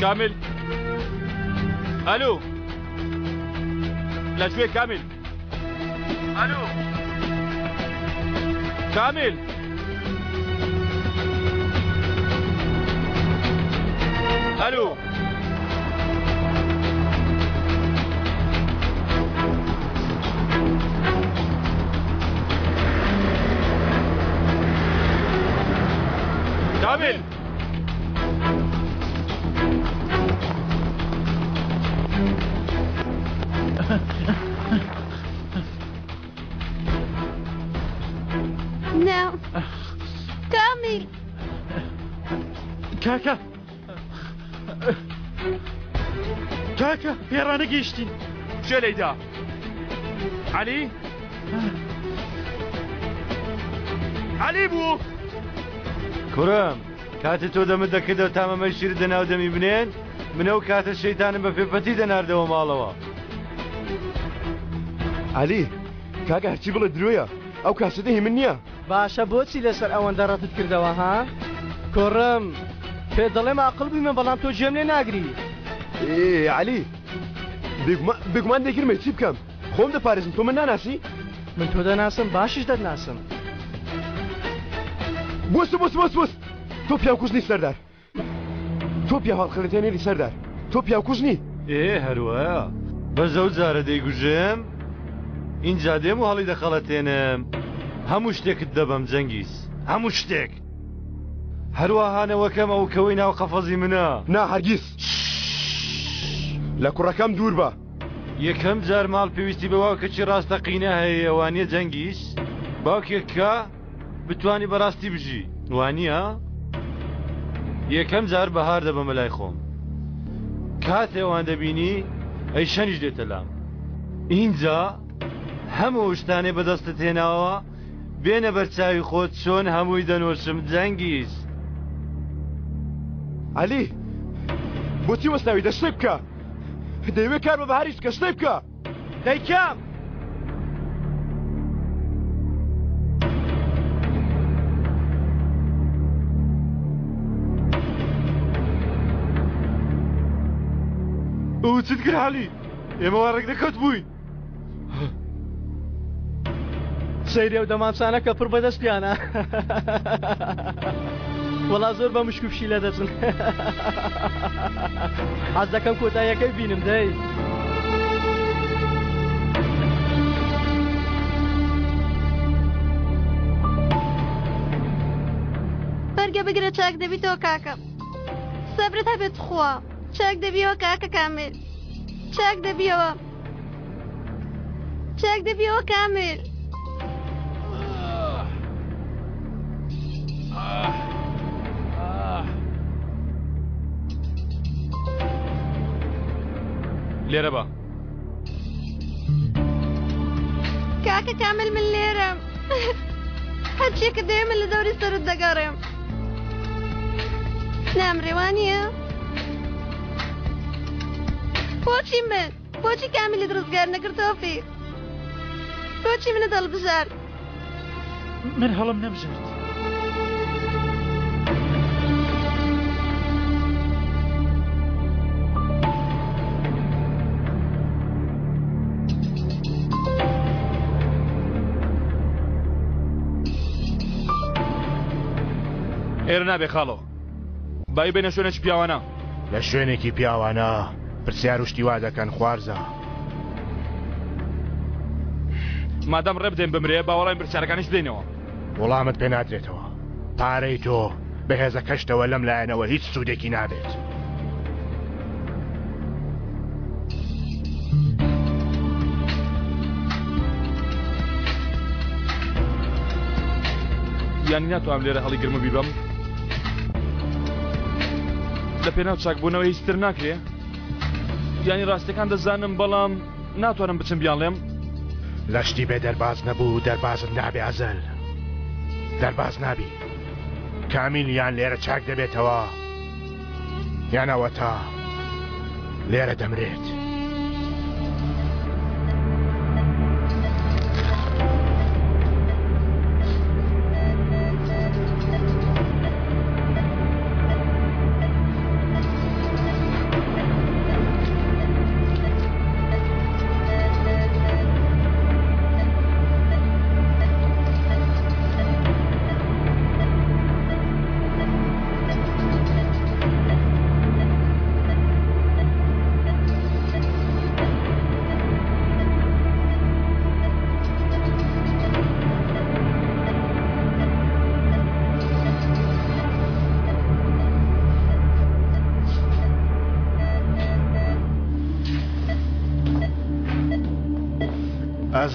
کامیل ئەلو لە کوێ کامیل ئەلو کامیل ئەلو کامیل نا کامیل کاکە کاکە پێڕانەگەیشتین کێ لێیدا عەلی عەلی بوو کوڕم کاتێ تۆ دەمت دەکردەوە تا مەمەی شیرت لەناو دەمی بنێن من ئەو کاتە شەیتانم بە پێپەتی دەناردەوە ماڵەوە. عەلی، کاکە هەرچی بڵێ درۆیە، ئەو کاسێتە هی من نییە. باشە بۆچی لەسەر ئەوەندە ڕەتت کردەوە ها؟ کوڕم، پێت دەڵێم ئاقڵ بیمە بەڵام تۆ گوێم لێ ناگری. ئێ عەلی، بێگومان بێگومان دەیگرمێ چی بکەم؟ خۆم دەپارێزم تۆ من ناناسی؟ من تۆ دەناسم باشیش دەتناسم. بوەستە بوەستە بوەستە بوەستە تۆ پیاوکوژ نی سەردار تۆ پیاو هەڵخەلەتێنەری سەردار تۆ پیاوکوژ نی. ئێ هەروایە بەس ئەو جارە دەیگوژم ئینجا دێم و هەڵی دەخەڵەتێنم هەموو شتێکت دەبەم جەنگیز هەموو شتێک هەروەها نەوەکەم ئەو کەوەی ناو قەفەزی منە. نا هەرگیز لە کوڕەکەم دوور بە. یەکەم جار ماڵ پێویستی بە باوکێکی ڕاستەقینە هەیە وانیە جەنگیز؟ باوکێک کە بتوانی بەڕاستی بژی وانیە؟ یەکەم جار بەهار دەبەمە لای خۆم کاتێ وان دەبینی ئەی شەنیش دێتە لام ئینجا هەموو شتانەی بەدەستت هێناوە بێنە بەرچاوی خۆت چۆن هەمووی دەنۆشم جەنگیز. عەلی بۆچی وەستاوی دە شتێک بکە دەیەوێ کار بە بەهاریش بکە شتێک بکە. دەیکەم. ئەوە چت کرد عەلی؟ ئێمە وا ڕێک نەکەوت بووین. سەیری ئەو دەمانچانە کە پڕ بەدەستیانە وەڵا زۆر بە مشک و پشیلە دەچن حەز دەکەم کۆتاییەکەی بینم دەی. بەرگە بگرە چاک دەبیتەوە کاکە سەبرت هەبێت تخوا چاک دەبیەوە کاکە کامل چاک دەبیەوە چاک دەبیەوە کامل. لێرە بە. کاکە کامل من لێرەم هەرچیەکە دەوێ من لە دەوری سەرت دەگەڕێم نامرێ وانییە؟ بۆچی من بۆچی کامیلت ڕزگار نەکرد تۆفیق بۆچی منت هەڵبژارد من هەڵم نەبژارد. ئێرە نابێ خاڵۆ بای بینە شوێنێکی پیاوانە. لە شوێنێکی پیاوانە پرسیار و شتی وا دەکەن خوارزا. مادام ڕێ بدەین بمرێ با وەڵامی پرسیارەکانیش بدەینەوە. وەڵامت پێ نادرێتەوە. پارەی تۆ بە هێزەکەشتەوە لەم لایەنەوە هیچ سوودێکی نابێت. یانی ناتوانم لێرە هەڵیگرم و بیبەم؟ لە پێناو چاکبوونەوە هیچ تر ناکرێ؟ یانی ڕاستیەکان دەزانم بەڵام ناتوانم بچم بیانڵێم؟ لە شتی بێ دەرباز نەبوو دەربازت نابێ ئەزەل دەرباز نابی کامیل یان لێرە چاک دەبێتەوە یان ئەوەتا لێرە دەمرێت.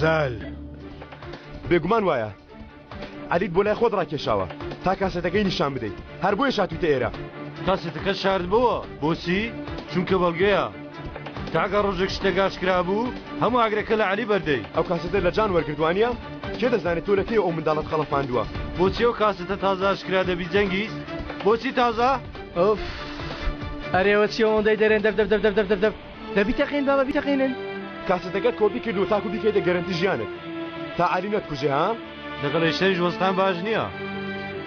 ئەزەل. بێگومان وایە. عەلیت بۆ لای خۆت ڕاکێشاوە تا کاسێتەکەی نیشان بدەیت هەر بۆیەش هاتوویتە ئێرە. کاسێتەکەت شاردبۆوە بۆچی؟ چونکە بەڵگەیە. تاکە ڕۆژێک شتێک ئاشکرا بوو هەموو ئاگرەکە لە عەلی بەردەی. ئەو کاسێتە لە جان وەرگرت وانییە؟ کێ دەزانێت تۆ لە کەیەوە ئەو منداڵەت خەڵەفاندووە؟ بۆچی ئەو کاسێتە تازە ئاشکرا دەبی جەنگیز؟ بۆچی تازە؟ ئۆف ئەرێوە چی ئەوەندەی دەرێن دەف دەف دەف دەف دەف دەف دە بیتەقێن بابە بیتەقێنن. کاسێتەکەت کۆپی کردووە تاکو بیکەیتە گەرەنتی ژیانت تا عەلی نەتکوژێ ها؟ لەگەڵ ئێشەریش وەستان باش نییە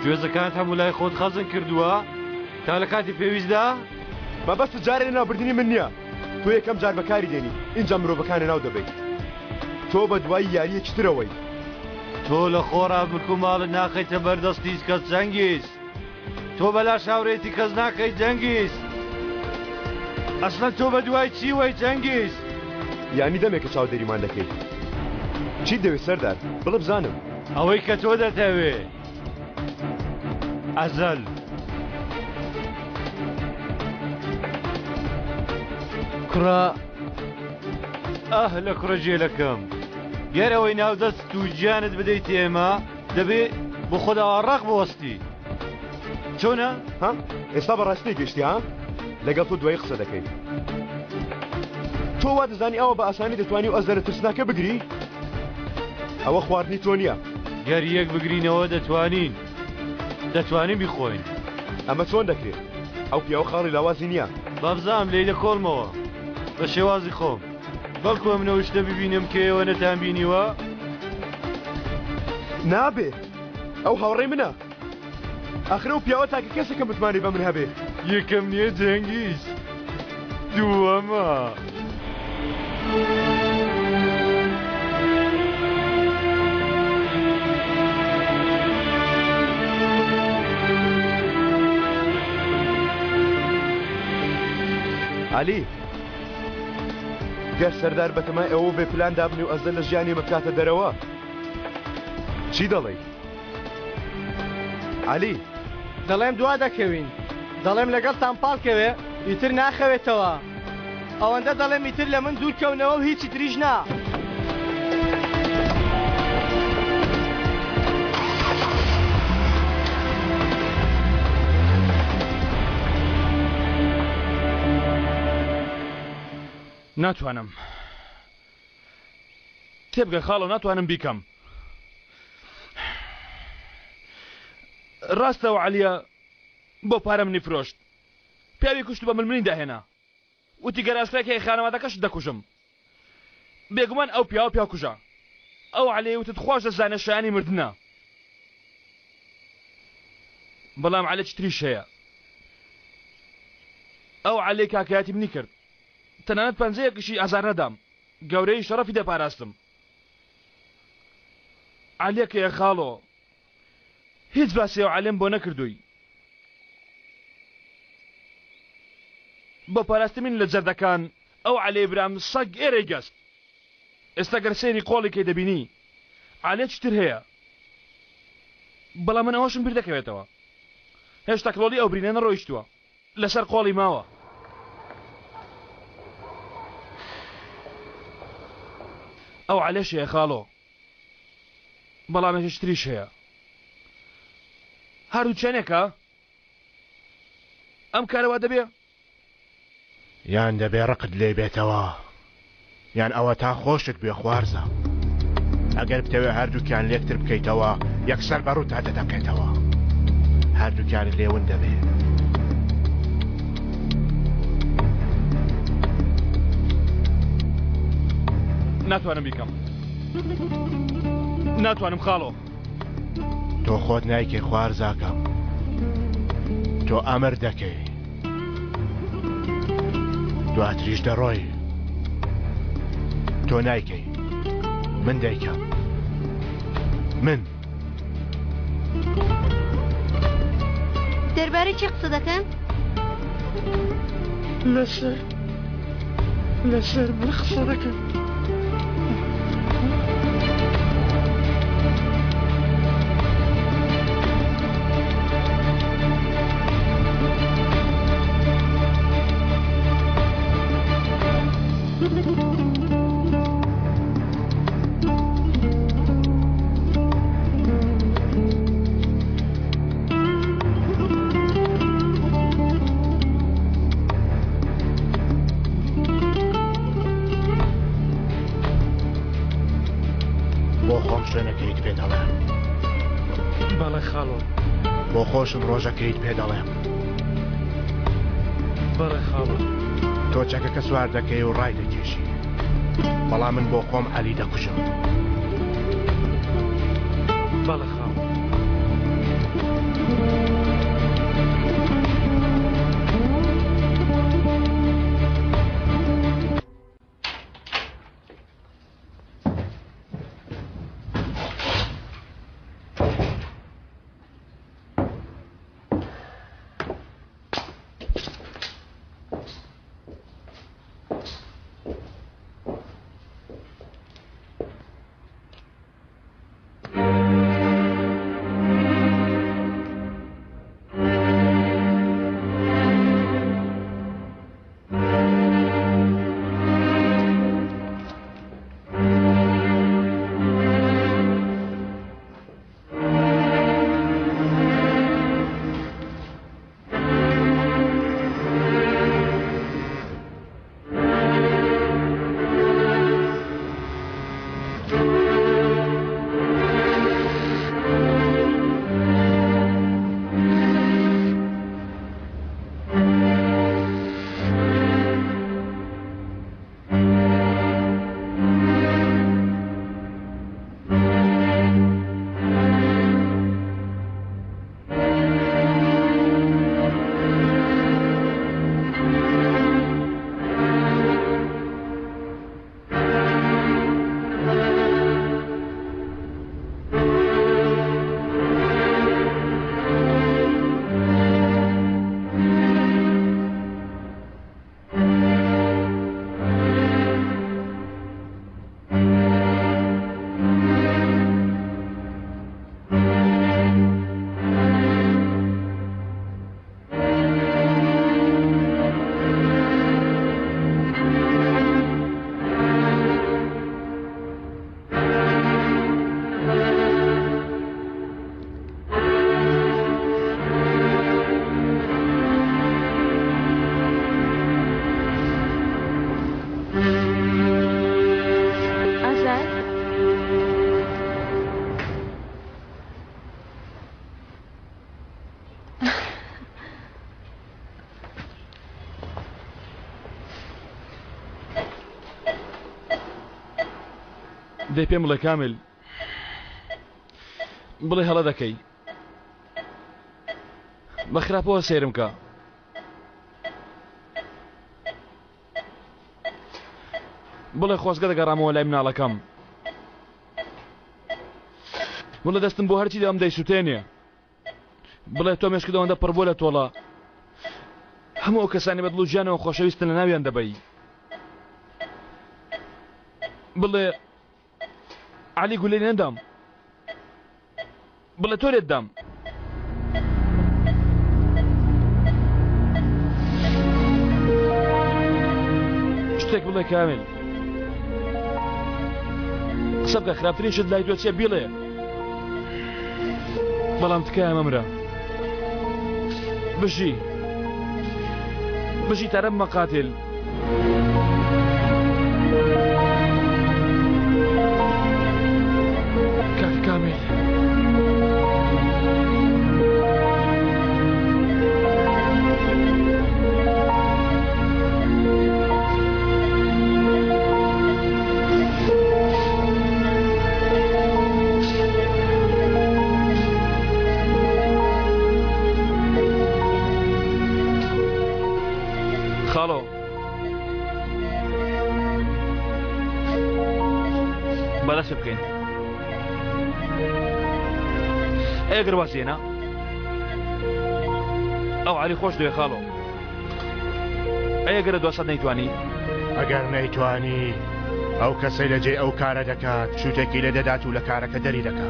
گوێزەکانت هەموو لای خۆت خەزن کردووە تا لە کاتی پێویستدا. مەبەستت جارێ لەناوبردنی من نییە تۆ یەکەم جار بەکاری دێنی ئینجا مرۆڤەکان لەناو دەبەیت تۆ بە دوای یارییەکی ترەوەی. تۆ لە خۆڕا ملک و ماڵت ناخەیتە بەر دەستی هیچ کەس جەنگیز. تۆ بەلاش هاورێتی کەس ناکەی جەنگیز ئەسڵەن تۆ بەدوای چیوەی جەنگیز؟ یانی دەمێکە چاودێریمان دەکەی چیت دەوێت سەردار بڵێ بزانم. ئەوەی کە تۆ دەتەوێ ئەزەل. کوڕە. ئاه لە کوڕە جێلەکەم گەر ئەوەی ناو دەست و گیانت بدەیت ئێمە دەبێ بۆ خۆت ئاوا ڕەق بوەستی چۆنە؟ ها ئێستا بەڕاستی تێگەیشتی ها؟ لەگەڵ تۆ دوایی قسە دەکەین. تۆ وا دەزانی ئاوا بە ئاسانی دەتوانی ئەو ئەزەرە ترسناکە بگری؟ ئەوە خواردنی تۆ نییە. گەر یەک بگرینەوە دەتوانین دەتوانین بیخۆین. ئەمە چۆن دەکرێت؟ ئەو پیاوە خاڵی لاوازی نییە. بابزانم لێی دەکۆڵمەوە بە شێوازی خۆم. بەڵکو ئەمن ئەو شتە ببینم کە ئێوە نەتانبینیوە. نابێ ئەو هاوڕێی منە ئاخر ئەو پیاوە تاکە کەسە کە متمانەی بە من هەبێ. یەکەم نییە جەنگیز دووەمە. عەلی گەر سەردار بەتەمای ئەوە بێ پلان دابنێ و ئەزەل لە ژیانی ئێمە بکاتە دەرەوە چی دەڵێی عەلی؟ دەڵێم دوا دەکەوین دەڵێم لەگەڵتان پاڵ کەوێ ئیتر ناخەوێتەوە ئەوەندە دەڵێم ئیتر لە من دوور کەونەوە و هیچی تریش نا. ناتوانم تێبگە خاڵۆ ناتوانم بیکەم ڕاستە و عەلیە بۆ پارە منی فرۆشت پیاوی کوشت بە ملمنی داهێنا وتی گەر ئاشکرای کەی خانەوادەکەشت دەکوژم بێگومان ئەو پیاوە پیاوکوژە ئەو عەلیەی وتت خواش دەزانێ شایانی مردنە بەڵام عەلێکی تریش هەیە ئەو عەلەی کاکایەتی منی کرد تەنانەت پەنجەیەکیشی ئازار نەدام گەورەی شەڕەفی دەپاراستم عەلێکەیە خاڵۆ هیچ باسی ئەو عەلێم بۆ نەکردووی بۆ پاراستنی من لە جەردەکان ئەو عەلەی برام سەگ ئێرەی گەست ئێستا گەر سەیری قۆڵی کەی دەبینی عەلێکی تر هەیە بەڵام من ئەوەشم بیر دەکەوێتەوە هێشتا کڵۆڵی ئەو برینە نەڕۆیشتووە لەسەر قۆڵی ماوە. ئەو عەلەش هەیە خاڵۆ بەڵام یەکێکی تریش هەیە هەردوو چەنێکە ئەم کارە وا دەبێ؟ یان دەبێ ڕقت لێی بێتەوە یان ئەوەتا خۆشت بوێ خوارزا. ئەگەر بتەوێ هەردووکیان لێکتر بکەیتەوە یەکسەر بە ڕووتا دەتەقێتەوە. هەردووکیانت لێ ون دەبێ. ناتوانم بیکەم. ناتوانم خاڵۆ. تۆ خۆت نایکەی خوارزاکەم. تۆ ئەمر دەکەی. دواتریش دەڕۆی تۆ نایکەی من دەیکەم من دەربارەی چی قسە دەکەن؟ لەسەر لەسەر من قسە دەکەن. بەڵێ خاڵۆ. بۆ خۆشم ڕۆژەکەیت پێ دەڵێم. بەڵێ خاڵۆ. تۆ چەکەکە سوار دەکەی و ڕای دەکێشی. بەڵام من بۆ خۆم عەلی دەکوژم. بەڵێ خاڵۆ. ئازاد؟ دەی پێم بڵێ کامل بڵێ هەڵە دەکەی بە خراپەوە سەیرم کە بڵێ خۆزگە دەگەڕامەوە لای مناڵەکەم بڵێ دەستم بۆ هەرچی دەم دەیسووتێنێ بڵێ تۆ مێشکت ئەوەندە پڕ بووە لە تۆڵە هەموو ئەو کەسانی بە دڵ و گیانەوە خۆشەویستن لە ناویان دەبەی بڵێ عەلی گولەی نەدام بڵێ تۆ لێت دام. شتێک بڵێ کامل قسە بکە خراپترین شت لای تۆ چیە بیڵێ بەڵام تکایە مەمرە بژی بژی تارە بمە قاتل. کاک کامیل. خاڵۆ با دەست پێ بکەین ئەی ئەگەر واز هێنا ئەو عەلی خۆش دەوێ خاڵۆ ئەی ئەگەر لە دواسات نەیتوانی ئەگەر نەیتوانی ئەو کەسەی لە جێی ئەو کارە دەکات شوتێکی لێ دەدات و لە کارەکە دەری دەکا.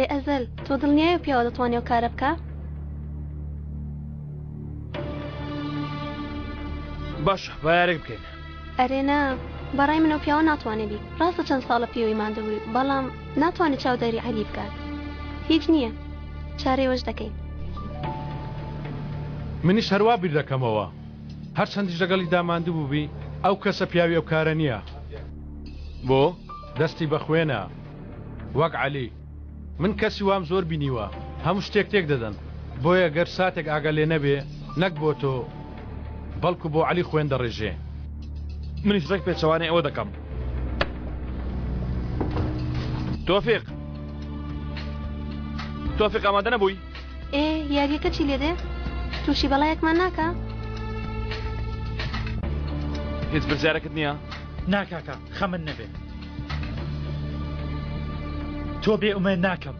ئەرێ ئەزەل، تۆ دڵنیای ئەو پیاوە دەتوانێ ئەو کارە بکا؟ باشە، با یارێک بکەین. ئەرێ نا، بەڕای من ئەو پیاوە ناتوانێ بی. ڕاستە چەند ساڵە پێوەی ماندوو بووی، بەڵام ناتوانێ چاودێری عەلی بکات. هیچ نییە، چارەی ئەوەش دەکەین. منیش هەروا بیر دەکەمەوە. هەرچەندیش لەگەڵیدا ماندوو بووبی، ئەو کەسە پیاوی ئەو کارە نییە. بۆ؟ دەستی بە خوێنە. وەک عەلی. من کەسی وام زۆر بینیوە هەموو شتێک تێک دەدەن بۆیە گەر ساتێک ئاگا لێ نەبێ نەک بۆ تۆ بەڵکو بۆ عەلی خوێن دەڕێژێ. منیش ڕێک پێچەوانەی ئەوە دەکەم. تۆفیق تۆفیق ئامادە نەبووی؟ ئێ یاریەکە چی لێ دێ؟ تووشی بەڵایەکمان ناکا؟ هیچ پرسیارێکت نییە؟ نا کاکە خەمت نەبێ تۆ بێ ئومێد ناکەم.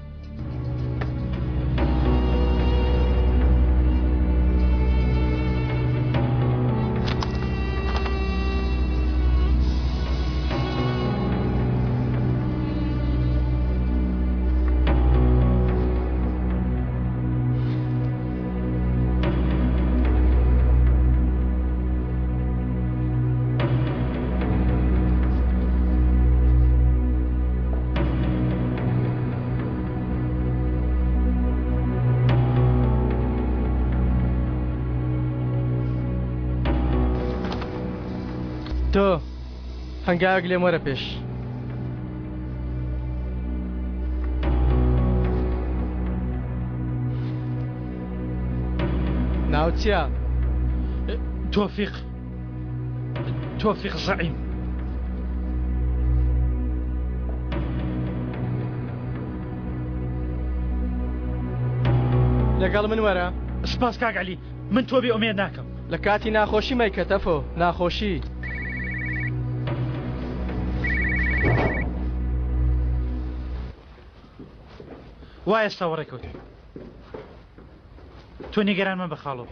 تۆ هەنگاوێک لێم وەرە پێش. ناوت چییە؟ تۆفیق تۆفیق زەعیم. لەگەڵ من وەرە. سپاس کاک عەلی، من تۆ بێ ئومێد ناکەم. لە کاتی ناخۆشی مەیکە تەفۆ، ناخۆشی. وا ئێستا وەڕێ کەوتووی. تۆ نیگەران مەبە خاڵۆ.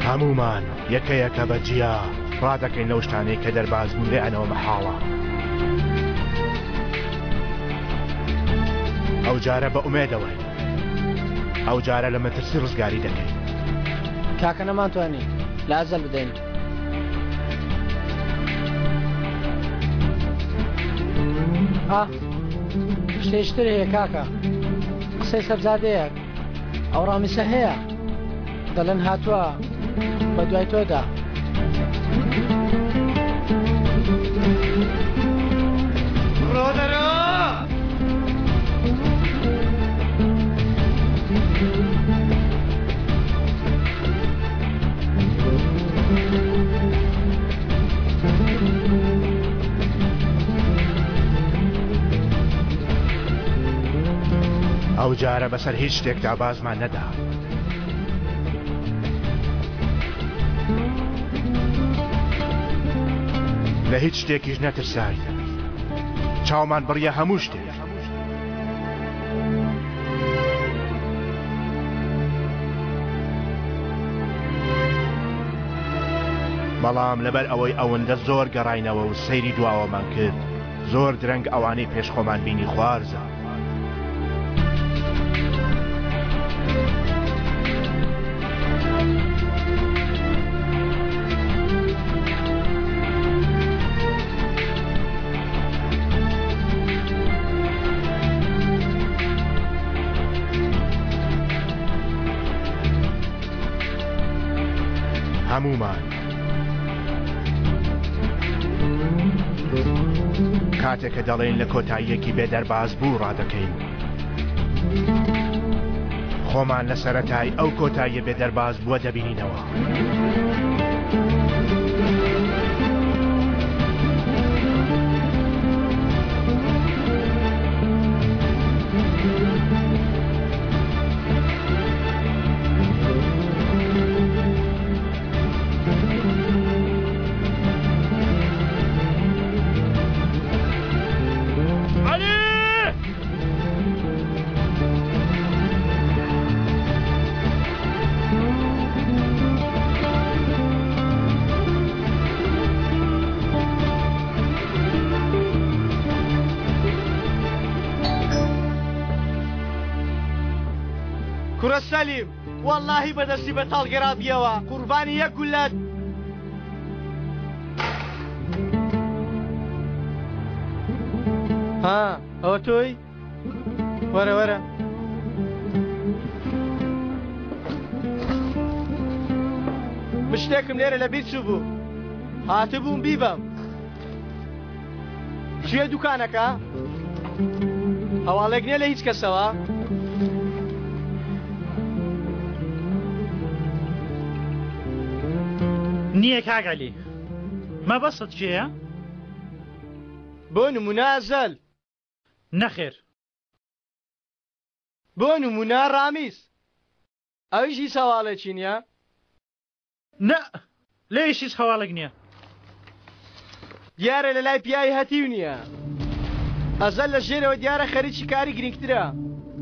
هەموومان یەکە یەکە بە جیا ڕادەکەین لەو شتانەی کە دەربازبوون لێیانەوە مەحاڵە. ئەو جارە بە ئومێدەوەین. ئەو جارە لە مەترسی ڕزگاری دەکەین. کاکە نەمانتوانی لە ئەزەل بدەین. ئا شتێکی تر هەیە کاکە قسەی سەبزادەیەک ئەو ڕامیسە هەیە دەڵێن هاتووە بە دوای تۆدا. ڕۆدەرۆ! ئەو جارە بەسەر هیچ شتێکدا بازمان نەدا. لە هیچ شتێکیش نەترساین. چاومان بڕیە هەموو شتێک. بەڵام لەبەر ئەوەی ئەوەندە زۆر گەڕاینەوە و سەیری دواوەمان کرد، زۆر درەنگ ئەوانەی پێش خۆمان بینی خوارزا. هەموومان کاتێک کە دەڵێین لە کۆتاییەکی بێ دەرباز بوو ڕادەکەین خۆمان لە سەرەتای ئەو کۆتاییە بێ دەرباز بووە دەبینینەوە. کورە سەلیم وەڵاهی بەدەستی بەتاڵ گەرابیەوە قوربانی یەک گولەت. ها ئەوە تۆی؟ وەرە وەرە. من شتێکم لێرە لەبیر چوو بوو هاتبووم بیبەم. کوێ دوکانەکە؟ هەواڵێک نییە لە هیچ کەسەوە؟ نییە کاک عەلی مەبەستت کێیە؟ بۆ نمونە ئەزەل. نەخێر. بۆ نمونە ڕامیز. ئەویش هیچ هەواڵێکی نییە؟ نا لێیش هیچ هەواڵێک نییە. دیارە لە لای پیاوی هەتیو نییە. ئەزەل لە ژێرەوە دیارە خەریکی کاری گرینگترە.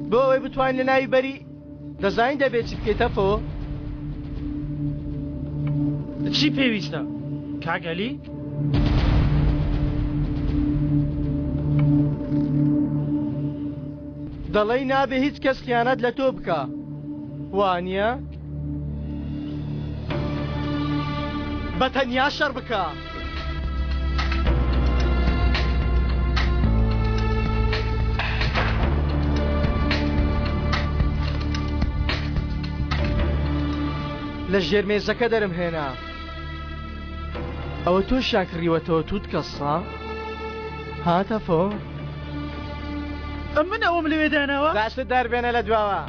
بۆ ئەوەی بتوانین لە ناوی بەری دەزانین دەبێت چی بکەیت تەفۆ؟ چی پێویستە کاک عەلی؟ دەڵێی نابێ هیچ کەس خیانەت لە تۆ بکا وانییە؟ بە تەنیا شەڕ بکە. لە ژێر مێزەکە دەرم هێنا. ئەوە تۆشیان کڕیوەتەوە توت کەسە؟ ها تەفۆ؟ من ئەوەم لەوێ داناوە؟ دەستت دەربێنە لە دواوە.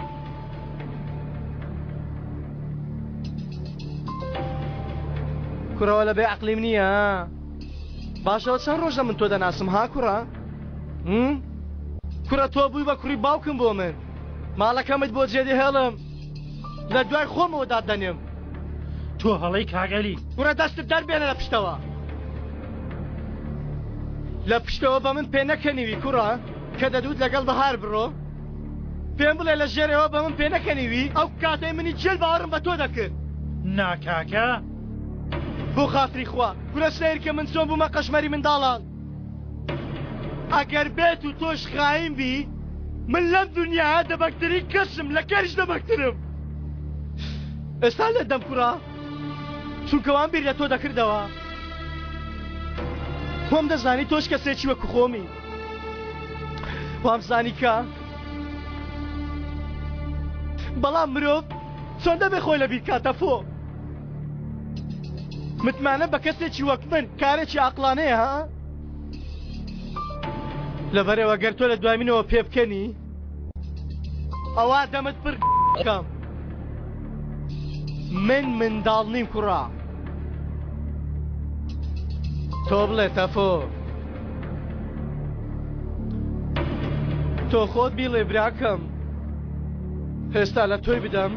کوڕەوە لە بێ عقلیم نییە باشەوە چەند ڕۆژە من تۆ دەناسم ها کوڕە کوڕە تۆ بووی بە کوڕی باوکم بۆ من ماڵەکەمت بۆ جێدەهێڵم لە دوای خۆمەوە دادەنێم تۆ هەڵەی کاگەلی کوڕە دەستت دەربێنە لە پشتەوە لە پشتەوە بە من پێ نەکەنیوی کوڕە کە دەدوت لەگەڵ بەهار بڕۆ پێم بڵێ لە ژێرەوە بە من پێنەکەنیوی ئەو کاتەی منی جێل باوەڕم بە تۆ دەکرد. نا کاکە. بۆ خاتری خوا کورە سەیر کە من چۆن بوومە قەشمەری منداڵان. ئەگەر بێت و تۆش خاین بی من لەم دنیایە دەبەگترین کەسم لە کەریش دەبەگترم. ئێستا لێت دەم کوڕە چونکە وام بیر لە تۆ دەکردەوە. خۆم دەزانی تۆش کەسێکی وەکو خۆمی. وامزانی کە بەڵام مرۆڤ چۆن دەبێ خۆی لەبیر کاتە فۆ متمانە بە کەسێکی وەک من کارێکی عقلانەیە ها لەبەرەوە گەر تۆ لە دوای منەوە پێ بکەنی ئەوا دەمت پر کەم من منداڵ نیم کوڕە تۆ بڵێ تەفۆ تۆ خۆت بیڵێ براکەم ئێستا لە تۆی بدەم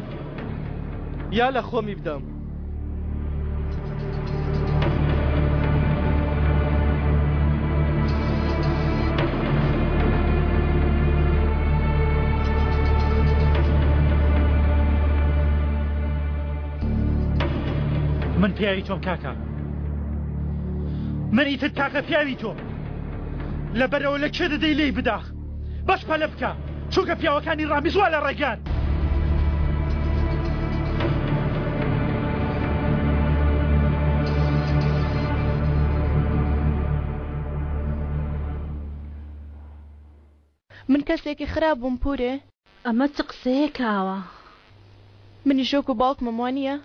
یا لە خۆمی بدەم من پیاوی تۆم کاکە من ئیتر تاقە پیاوی تۆم لەبەرەوە لە کێ دەدەی لێی بدا بەس پەلە بکە چونکە پیاوەکانی ڕامیز وا لە ڕێگان. من کەسێکی خراپ بووم پورێ؟ ئەمە چ قسەیەکە ئاوا؟ منیش وەکو باوکمم وانییە؟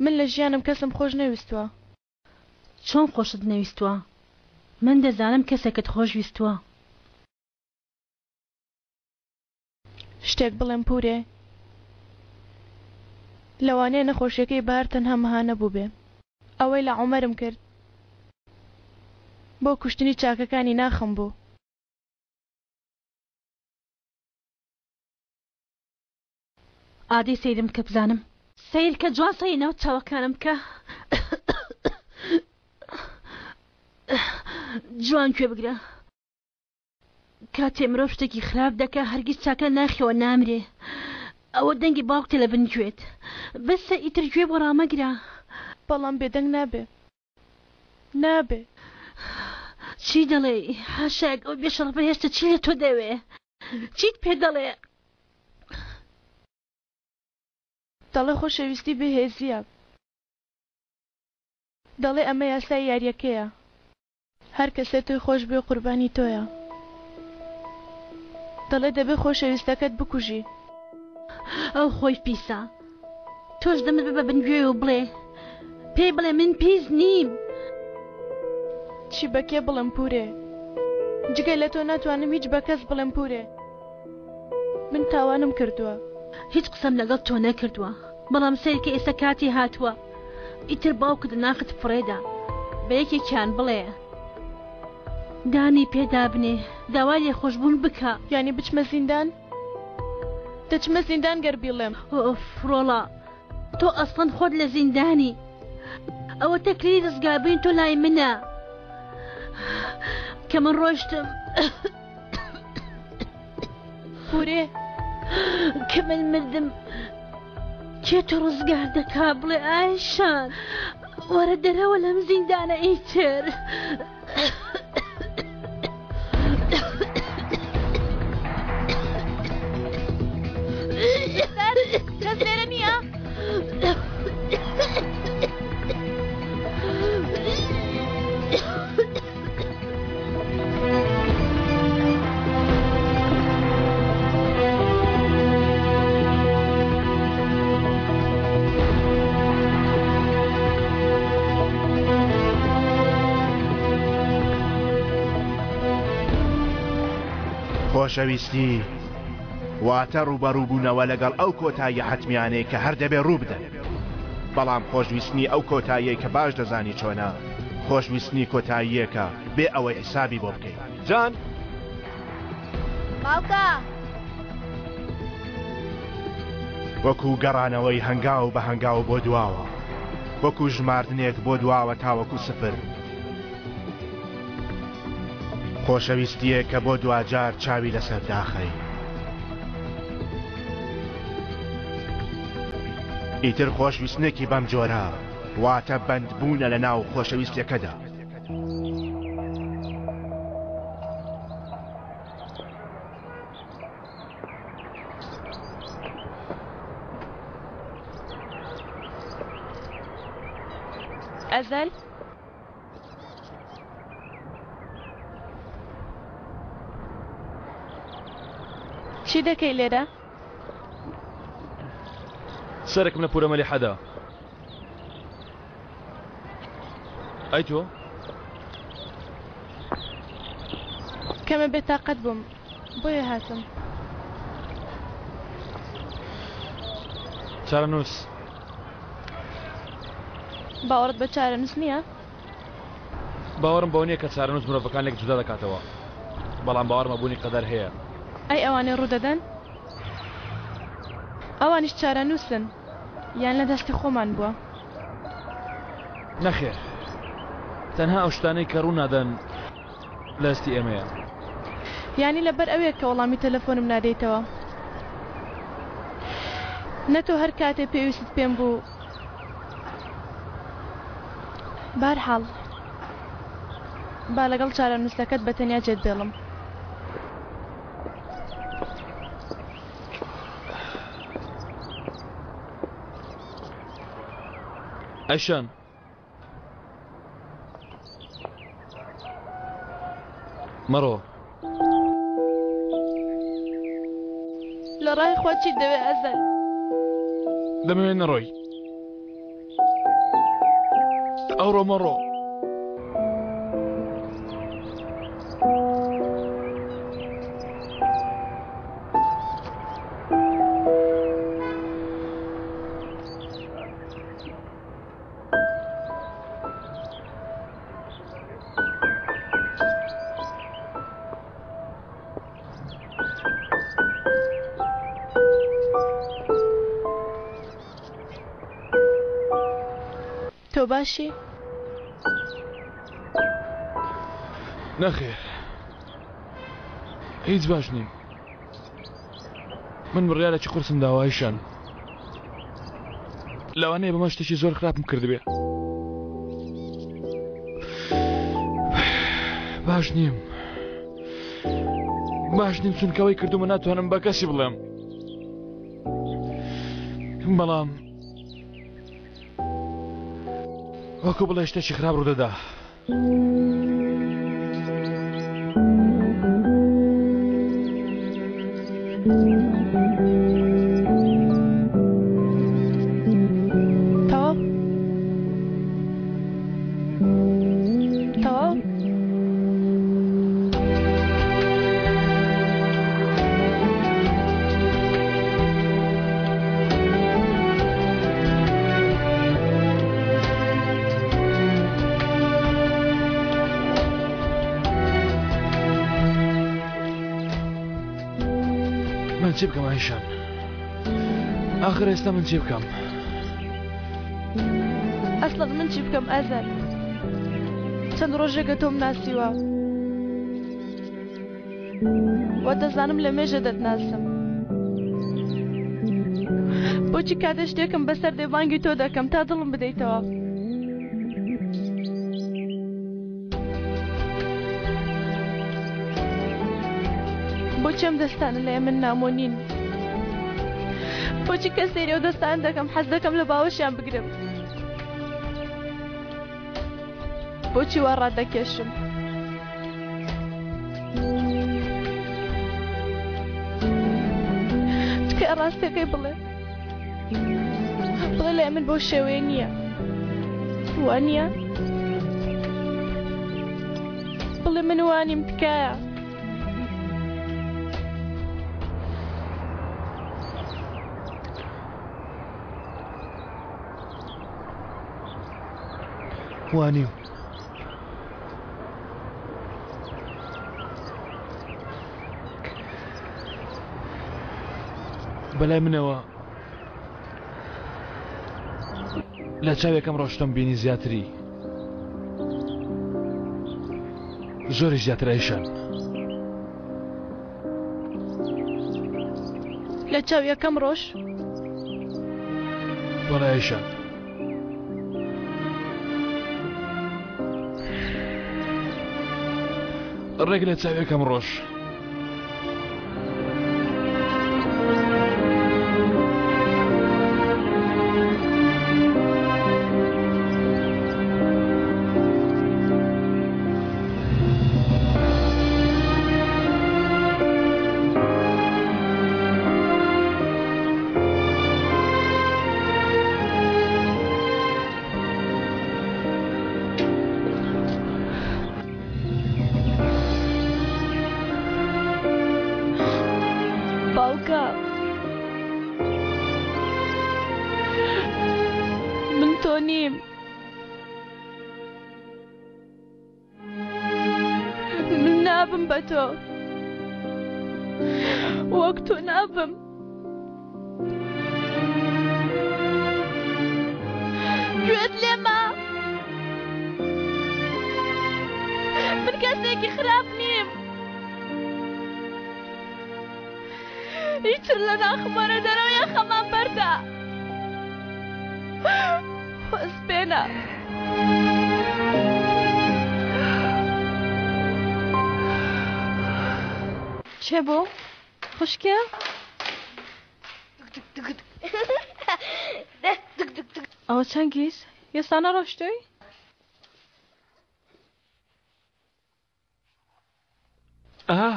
من لە ژیانم کەسم خۆش نەویستووە. چۆن خۆشت نەویستووە؟ من دەزانم کەسێکت خۆش ویستووە. شتێک بڵێم پورێ؟ لەوانەیە نەخۆشیەکەی بەهار تەنها مەهانە بووبێ. ئەوەی لە عومەرم کرد بۆ کوشتنی چاکەکانی ناخم بوو. ئادەی سەیرم بکە بزانم. سەیر کە جوان سەیری ناو چاوەکانم بکە جوان گوێ بگرە کاتێ مرۆڤ شتێکی خراپ دەکا هەرگیز چاکە ناخیەوە نامرێ ئەوە دەنگی باوکتە لە بن گوێت بەسە ئیتر گوێ بۆ ڕامەگرە. بەڵام بێدەنگ نابێ نابێ. چی دەڵێی حاشاک ئەو بێشەڕەفە هێشتا چی لە تۆ دەوێ چیت پێ دەڵێ. دەڵێ خۆشەویستی بێهێزییە. دەڵێ ئەمە یاسای یارییەکەیە. هەر کەسێ تۆی خۆش بوێ قوربانی تۆیە. دەڵێ دەبێ خۆشەویستەکەت بکوژی. ئەو خۆی پیسە. تۆش دەمت ببە بن گوێی و بڵێ پێی بڵێ من پیس نیم. چی بە کێ بڵێم پورێ؟ جگە لە تۆ ناتوانم هیچ بە کەس بڵێم پورێ. من تاوانم کردووە. هیچ قسەم لەگەڵ تۆ نەکردووە بەڵام سەیرکە ئێستا کاتی هاتووە ئیتر باوکت لە ناخت فڕێدا بە یەکێکیان بڵێ دانی پێدا بنێ داوای لێخۆشبوون بکە. یانی بچمە زیندان؟ دەچمە زیندان گەر بیڵێم. ئۆف ڕۆڵە تۆ ئەسڵەن خۆت لە زیندانی ئەوەتە کلیلی ڕزگاربوونی تۆ لای منە کە من ڕۆشتم. پورێ کە من مردم کێ تۆ ڕزگار دەکا بڵێ ئایشان وەرە دەرەوە لەم زیندانە ئیتر. کەس لێرە نییە؟ خۆشەویستی واتە ڕووبەڕووبوونەوە لەگەڵ ئەو کۆتاییە حەتمیانەی کە هەر دەبێ ڕوو بدەن. بەڵام خۆشویستنی ئەو کۆتاییەی کە باش دەزانی چۆنە، خۆشویستنی کۆتاییەکە بێ ئەوەی حیسابی بۆ بکەی. جان! باوکە! وەکو گەڕانەوەی هەنگاو بە هەنگاو بۆ دواوە، وەکو ژماردنێک بۆ دواوە تاوەکو سفر. خۆشەویستییەک کە بۆ دواجار چاوی لەسەر داخەی. ئیتر خۆشویستنێکی بەم جۆرە واتە بەندبوونە لە ناو خۆشەویستیەکەدا. ئەزەل؟ چی دەکەی لێرە؟ سەرەکم لە پورە مەلیحەدا. ئەی تۆ؟ کەمە بێتاقەت بووم بۆیە هاتم. چارەنووس. باوەڕت بە چارەنووس نییە؟ باوەڕم بەوە نییە کە چارەنووس مرۆڤەکان لێک جودا دەکاتەوە، بەڵام باوەڕمە بوونی قەدەر هەیە. ئەی ئەوانەی ڕوودەدەن؟ ئەوانیش چارەنووسن یان لە دەستی خۆمان بووە؟ نەخێر، تەنها ئەو شتانەی کە ڕوو نادەن لە دەستی ئێمەیە. یانی لەبەر ئەوەیە کە وەڵامی تەلەفۆنم نادەیتەوە؟ نە تۆ هەر کاتێ پێویستت پێم بوو. بەهەرحاڵ با لەگەڵ چارەنووسەکەت بە تەنیا جێت بێڵم. ئەیشان. مەڕۆ. لە ڕای خوا چیت دەوێ ئەزەل؟ دەمەوێ نەڕۆی. ئەوڕۆ مەڕۆ. تۆ باشی؟ نەخێر هیچ باش نیم من بڕیارێکی قورسم داوە ئایشان لەوانەیە بەمە شتێکی زۆر خراپم کردبێ باش نیم باش نیم چونکەوەی کردومە ناتوانم بە کەسی بڵێم. بەڵام وەکو بڵێ شتێکی خراپ ڕوودەدا. تەواو تەواو من چی بکەم ئایشان ئاخر ئێستا من چی بکەم ئەسڵەن من چی بکەم ئازار چەند ڕۆژێکە تۆم ناسیوە وە دەزانم لە مێژە دەتناسم بۆچی کاتێ شتێکم بەسەر دێ بانگی تۆ دەکەم تا دڵم بدەیتەوە بۆچی ئەم دەستانە لای من نامۆ نین بۆچی کە سەیری ئەو دەستان دەکەم حەز دەکەم لە باوەشیان بگرم بۆچی وا ڕادەکێشم تکایە ڕاستەکەی بڵێ بڵێ لای من بەو شێوەیە نییە وا نییە بڵێ من وانیم تکایە وانیم بەلای منەوە لە چاوێکم ڕۆشتم بینی زیاتری زۆری زیاتر ئەیشان لە چاو یەکەم ڕۆژ بەڵێ ئەیشان ڕێک لە چاوێکم ڕۆژ باوکە من تۆ نیم من نابم بە تۆ وەک تۆ نابم گوێت لێمە من کەسێکی خراپ نیم هیچتر لە ناخمەرە دەرەوە یەخەمان بەردە خۆزبێنە. چێ بوو؟ خوشکێ؟ ئەوە چەنگیز؟ ئێستا نەڕۆشتووی؟ ئا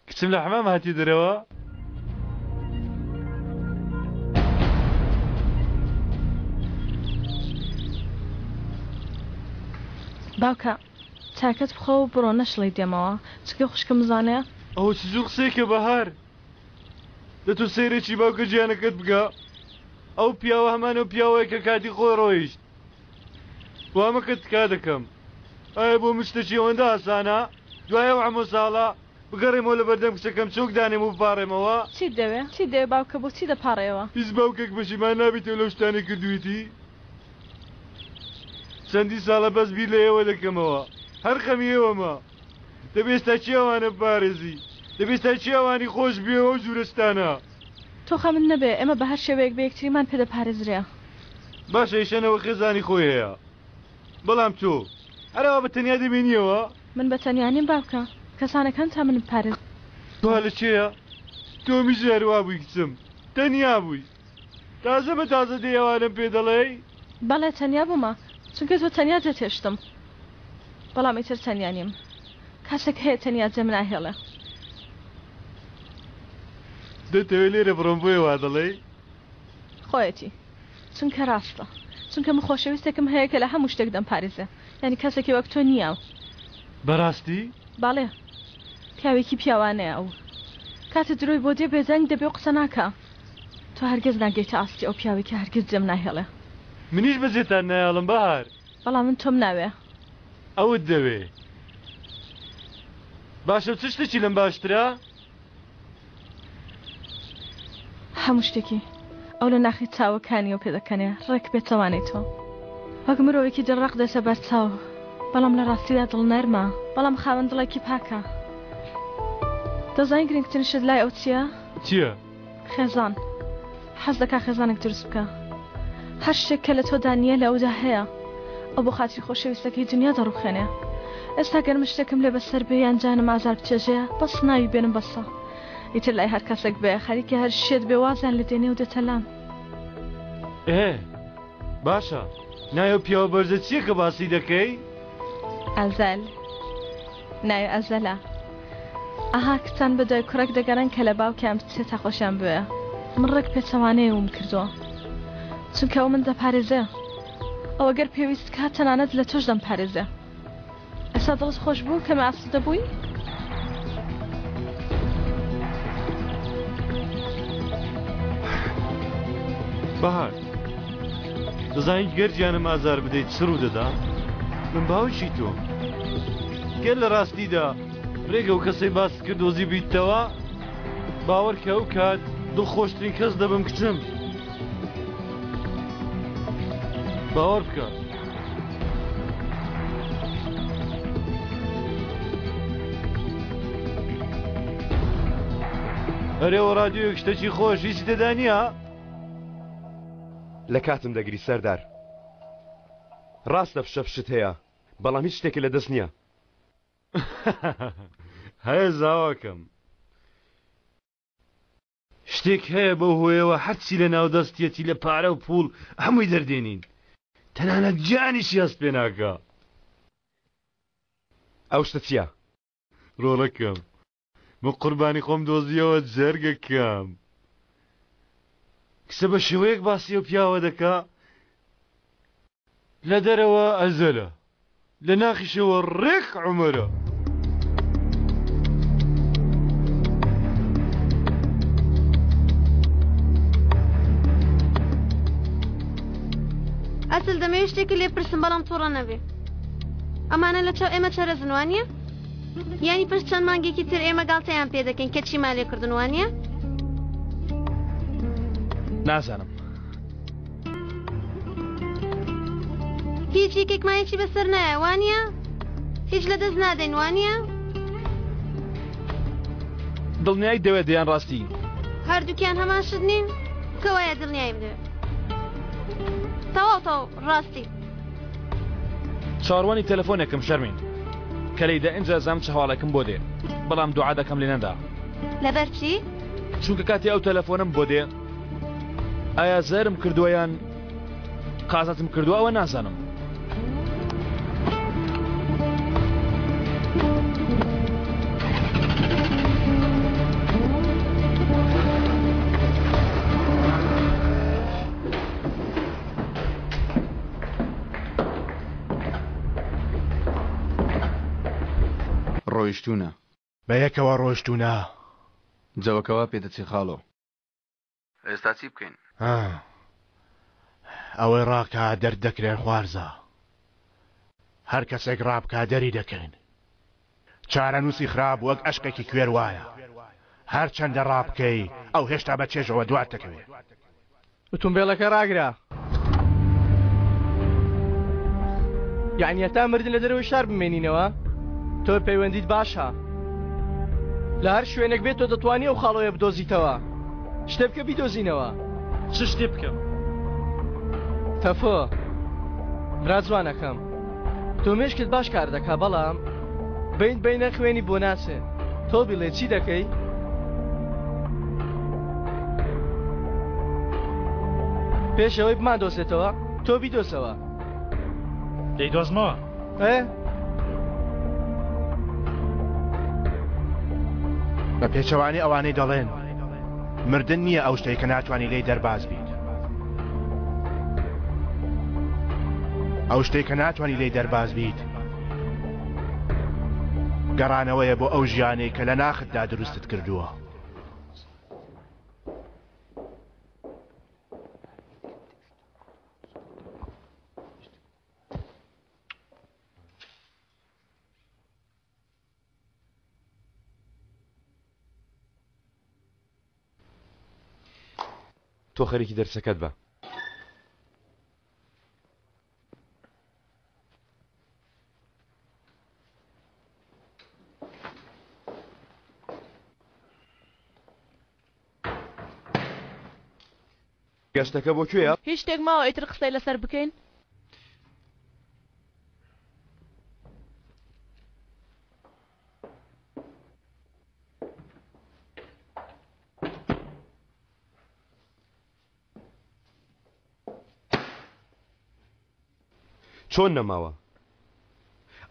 کچم لە حەمام هاتی دەرەوە؟ باوکە چاکەت بخۆ و بڕۆ نەشڵی دێمەوە چونکە خوشکم زانێ. ئەوە چ جور قسەیەکە بەهار؟ دە تۆ سەیرێکی باوکە گیانەکەت بکە ئەو پیاوە هەمان ئەو پیاوەیە کە کاتی خۆی ڕۆیشت وا مەکە تکا دەکەم ئایا بۆ من شتێکی ئەوەندە ئاسانە دوای ئەو هەموو ساڵە بگەڕێمەوە لەبەردەم کچەکەم چۆک دانێم و بپاڕێمەوە؟ چیت دەوێ؟ چیت دەوێ باوکە بۆچی دەپاڕێیەوە؟ هیچ باوکێک پەشیمان نابیتەوە لەو شتانەی کردوویتی؟ چەندین ساڵە بەس بیر لە ئێوە دەکەمەوە هەر خەمی ئێوەمە دەبێ ئێستا کێ ئەوانە بپارێزی دەبێ ئێستا کێ ئەوانی خۆش بوێ و ئەو جورە شتانە. تۆ خەمت نەبێ ئێمە بە هەر شێوەیەک بێ یەکتریمان پێ دەپارێزرێ. باشە ئیشەنەوە خێزانی خۆی هەیە بەڵام تۆ هەر ئاوا بە تەنیا دەمێنیەوە؟ من بە تەنیا نیم باوکە کەسانەکان تا من بپارێزن. تۆ لە کێیە؟ تۆ هەمیشە هەر وا بووی کچم تەنیا بووی. تازە بە تازە دێی ئەوانەم پێ دەڵێی؟ بەڵێ تەنیا بوومە چونکە تۆ تەنیا جێت هێشتم بەڵام ئیتر تەنیا نیم کەسێک هەیە تەنیا جێم ناهێڵێ. دەتەوێ لێرە بڕۆم بۆیە وا دەڵێی؟ خۆیەتی چونکە ڕاستە چونکە من خۆشەویستێکم هەیە کە لە هەموو شتێک دەمپارێزێ یانی کەسێکی وەک تۆ نییە. بەڕاستی؟ بەڵێ پیاوێکی پیاوانەیە ئەو کاتێ درۆی بۆ دێ بێدەنگ دەبێ و قسە ناکا تۆ هەرگیز ناگەیتە ئاستی ئەو پیاوەی کە هەرگیز جێم ناهێڵێ. منیش بەجێتان نایەڵم بەهار. بەڵام من تۆم ناوێ. ئەوت دەوێ. باشە چ شتێکی لەم باشترە؟ هەموو شتێکی ئەو لە ناخی چاوەکانیەوە پێدەکەنێ ڕێک پێچەوانەی تۆ وەک مرۆڤێکی دڵڕەق دێتە بەر چاو بەڵام لە ڕاستیدا دڵنەرمە بەڵام خاوەن دڵێکی پاکە دەزانی گرنگترین شت لای ئەو چییە؟ چییە؟ خێزان حەز دەکا خێزانێک دروست بکا هەر شتێک کە لە تۆدا نییە لە ئەودا هەیە ئەو بۆ خاتری خۆشەویستەکەی دنیا دەڕوخێنێ ئێستا گەر من شتێکم لێ بەسەر بێ یان جانم ئازار بچێژێ بەس ناوی بێنم بەسە ئیتر لای هەر کەسێک بێ خەریکە هەر شێت بێ وازیان لێ دێنێ و دێتە لام. ئێ باشە ناوی ئەو پیاوە بەرزە چییە کە باسی دەکەی؟ ئەزەل ناوی ئەزەلە ئەها کچان بە دوای کوڕێک دەگەڕێن کە لە باوکیان بچێت تا خۆشیان بوێ من ڕێک پێچەوانەی ئەوم کردووە چونکە ئەو من دەپارێزێ ئەو ئەگەر پێویست کات تەنانەت لە تۆش دەمپارێزێ ئێستا دڵت خۆش بوو کەمێ ئاسوودە بووی؟ بەهار دەزانیت گەر گیانم ئازار بدەیت چ ڕوو دەدا؟ من باوکی تۆم گەر لە ڕاستیدا ڕێک ئەو کەسەی باست کرد دۆزی بیتەوە باوەڕکە ئەو کات دڵخۆشترین کەس دەبم کچم باوەڕ بکە. ئەرێ وە ڕادیۆیەک شتەکی خۆش هیچی تێدا نییە؟ لە کاتم دەگری سەردار. ڕاستە فشە فشت هەیە بەڵام هیچ شتێکت لە دەست نییە. هەیە زاواکەم. شتێک هەیە بەو هۆیەوە هەرچی لە ناو دەستیەتی لە پارە و پووڵ هەمووی دەردێنین تەنانەت گیانیشی هەست پێ ناکا. ئەو شتە چییە؟ ڕۆڵەکەم من قوربانی خۆم دۆزیەوە جەرگەکەم. کچە بە شێوەیەک باسی ئەو پیاوە دەکا لە دەرەوە ئەزەلە لە ناخیشەوە ڕێک عومەرە. ئەسل دەمەوێت شتێکی لێ پرسم بەڵام تووڕە نەبێ ئەمانە لە چاو ئێمە چەرەزن وانە یانی پشت چەند مانگێکی تر ئێمە گاڵتەیان پێ دەکەین کە چیمان لێ کردن وانە نازانم هیچ یەکێکمان هیچی بەسەر نایە وانە هیچ لە دەست نادەین وانە دڵنیای دەوێت یان ڕاستی هەردووکیان هەمان شت نین کەوایە دڵنیایم دەوێت تەواو تەواو ڕاستی چاوەڕوانی تەلەفۆنێکم شەرمین کە لێیدا ئینجا زام چ هەواڵێکم بۆ دێ بەڵام دوعا دەکەم لێ نەدا لەبەر چی؟ چونکە کاتێ ئەو تەلەفۆنم بۆ دێ ئایا زەرم کردووە یان قازانجم کردووە ئەوە نازانم. ڕۆیشتوونە. بەیەکەوە ڕۆیشتوونە. جەوەکە وا پێدەچێ خاڵۆ. ئێستا چی بکەین؟ ها ئەوەی ڕاکا دەردەکرێن خوارزا. هەر کەسێک ڕابکا دەری دەکەین. چارەنووسی خراپ وەک ئەشقێکی کوێر وایە. هەرچەندە ڕابکەی ئەو هێشتا بە چێژەوە دوات دەکەوێ. ئوتومبێلەکە ڕاگرە. یەعنی هەتا مردن لە دەرەوەی شار بمێنینەوە؟ تۆ پەیوەندیت باشە. لە هەر شوێنێک بێت تۆ دەتوانی ئەو خاڵۆیە بدۆزیتەوە. شتێ بکە بیدۆزینەوە. چ شتێ بکەم؟ تەفۆ برا جوانەکەم تۆ مێشکت باش کار دەکا بەڵام بین بینە خوێنی بۆ ناچێ تۆ بیڵێ چی دەکەی؟ پێش ئەوەی بماندۆزێتەوە تۆ بیدۆزەوە. دەیدۆزمەوە. ئێ؟ بە پێچەوانەی ئەوانەی دەڵێن مردن نییە ئەو شتەی کە ناتوانی لێی دەرباز بیت. ئەو شتەی کە ناتوانی لێی دەرباز بیت گەڕانەوەیە بۆ ئەو ژیانەی کە لە ناختدا دروستت کردووە. تۆ خەریکی دەرسەکەت بە. گەشتەکە بۆ کوێیە؟ هیچ شتێک ماوە ئیتر قسەی لەسەر بکەین؟ چۆن نەماوە؟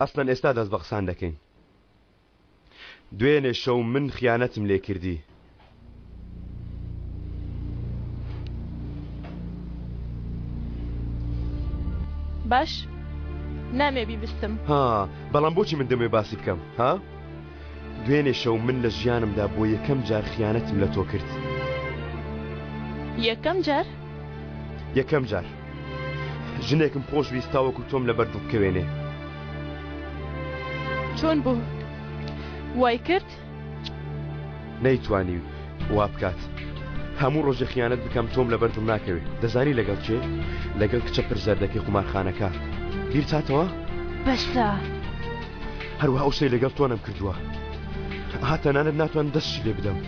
ئەسڵەن ئێستا دەست بە قسان دەکەین. دوێنێ شەو من خیانەتم لێ کردی. باش نامێ بیبستم. ها بەڵام بۆچی من دەمەوێ باسی بکەم ها؟ دوێنێ شەو من لە ژیانمدا بۆ یەکەم جار خیانەتم لە تۆ کرد. یەکەم جار؟ یەکەم جار. ژنێکم خۆش ویست تاوەکو تۆم لەبەر دڵ بکەوێنێ. چۆن بوو؟ وای کرد؟ نەیتوانی وا بکات. هەموو ڕۆژێ خیانەت بکەم تۆم لەبەر دڵ ناکەوێ. دەزانی لەگەڵ کێ؟ لەگەڵ کچە پر زەردەکەی قومارخانەکە. بیرت هاتەوە؟ بەسە. هەروەها ئەو شتەی لەگەڵ تۆ نەمکردووە. ئەها تەنانەت ناتوانم دەستشی لێ بدەم.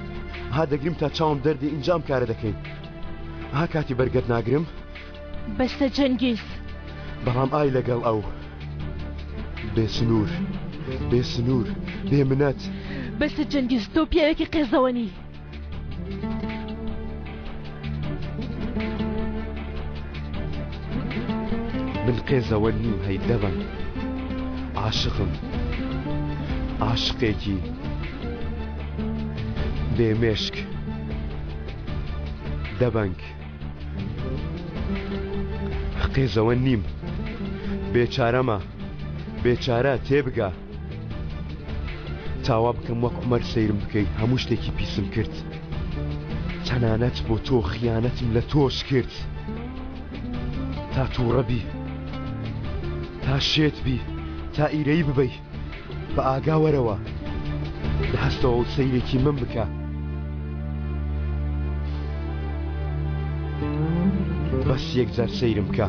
ئەها دەگریم تا چاوم دەردێ ئینجا ئەم کارە دەکەین. ئەها کاتی بەرگەت ناگرم. بەسە جەنگیز. بەڵام ئای لەگەڵ ئەو. بێ سنوور. بێ سنوور. بێ منەت. بەسە جەنگیز تۆ پیاوێکی قێزەوەنی. من قێزەوەن نیم هەی دەبەنگ. عاشقم. عاشقێکی بێ مێشک. دەبەنگ. قێزەوەن نیم. بێچارەمە. بێچارە تێبگە. تا وا بکەم وەک عومەر سەیرم بکەی هەموو شتێکی پیسم کرد. تەنانەت بۆ تۆ خیانەتم لە تۆش کرد. تا تووڕە بی. تا شێت بی. تا ئیرەیی ببەی. بە ئاگا وەرەوە. لە هەستەوە و سەیرێکی من بکە. بەس یەکجار سەیرم بکە.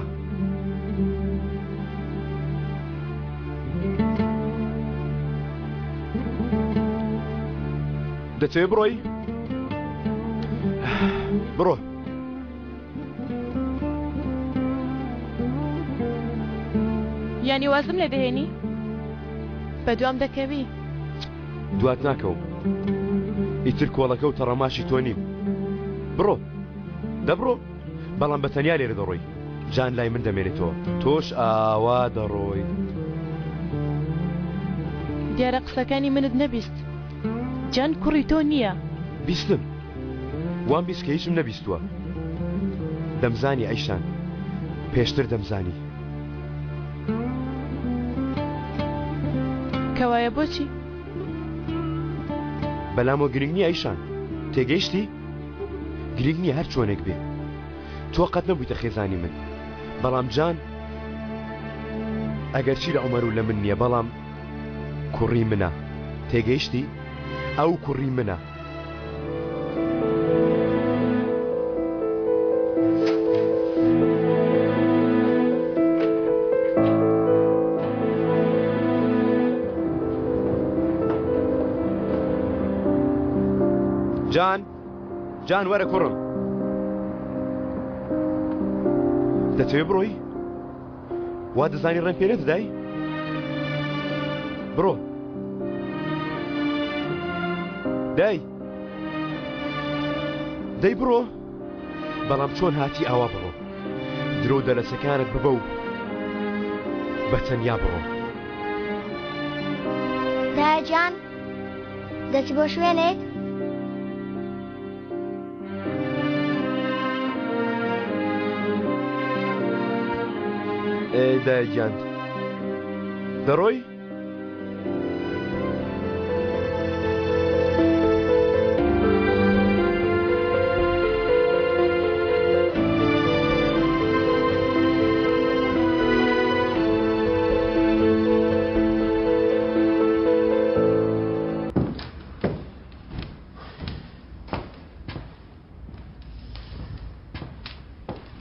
دەتەوێ بڕۆی؟ بڕۆ. یانی وازم لێ دەهێنی؟ بەدوام دەکەوی؟ دوات ناکەوم. ئیتر کۆڵەکە و تەڕەماشی تۆ نیم. بڕۆ. دەبڕۆ. بەڵام بە تەنیا لێرە دەڕۆی. جان لای من دەمێنێتەوە. تۆش ئاوا دەڕۆی. دیارە قسەکانی منت نەبیست. جان کوڕی تۆ نییە. بیستم. وام بیست کە هیچم نەبیستووە. دەمزانی ئەیشان. پێشتر دەمزانی. کەوایە بۆچی؟ بەلامەوە گرنگ نییە ئەیشان. تێگەیشتی؟ گرنگ نییە هەر چۆنێک بێ. تۆ قەت نەبوویتە خێزانی من. بەڵام جان ئەگەرچی لە عومەر و لە من نییە بەڵام کوڕی منە. تێگەیشتی؟ ئەو کوڕی منە. جان جان وەرە کوڕم دەتەوێ بڕۆی؟ وا دەزانی ڕێم پێ نەدەدای؟ بڕۆ دای دەی بڕۆ بەڵام چۆن هاتی ئاوا بڕۆ. درۆ و دەلەسەکانت ببە و بە تەنیا بڕۆ. دایە گیان دەچی بۆ شوێنێک؟ ئێ دایە گیان دەڕۆی؟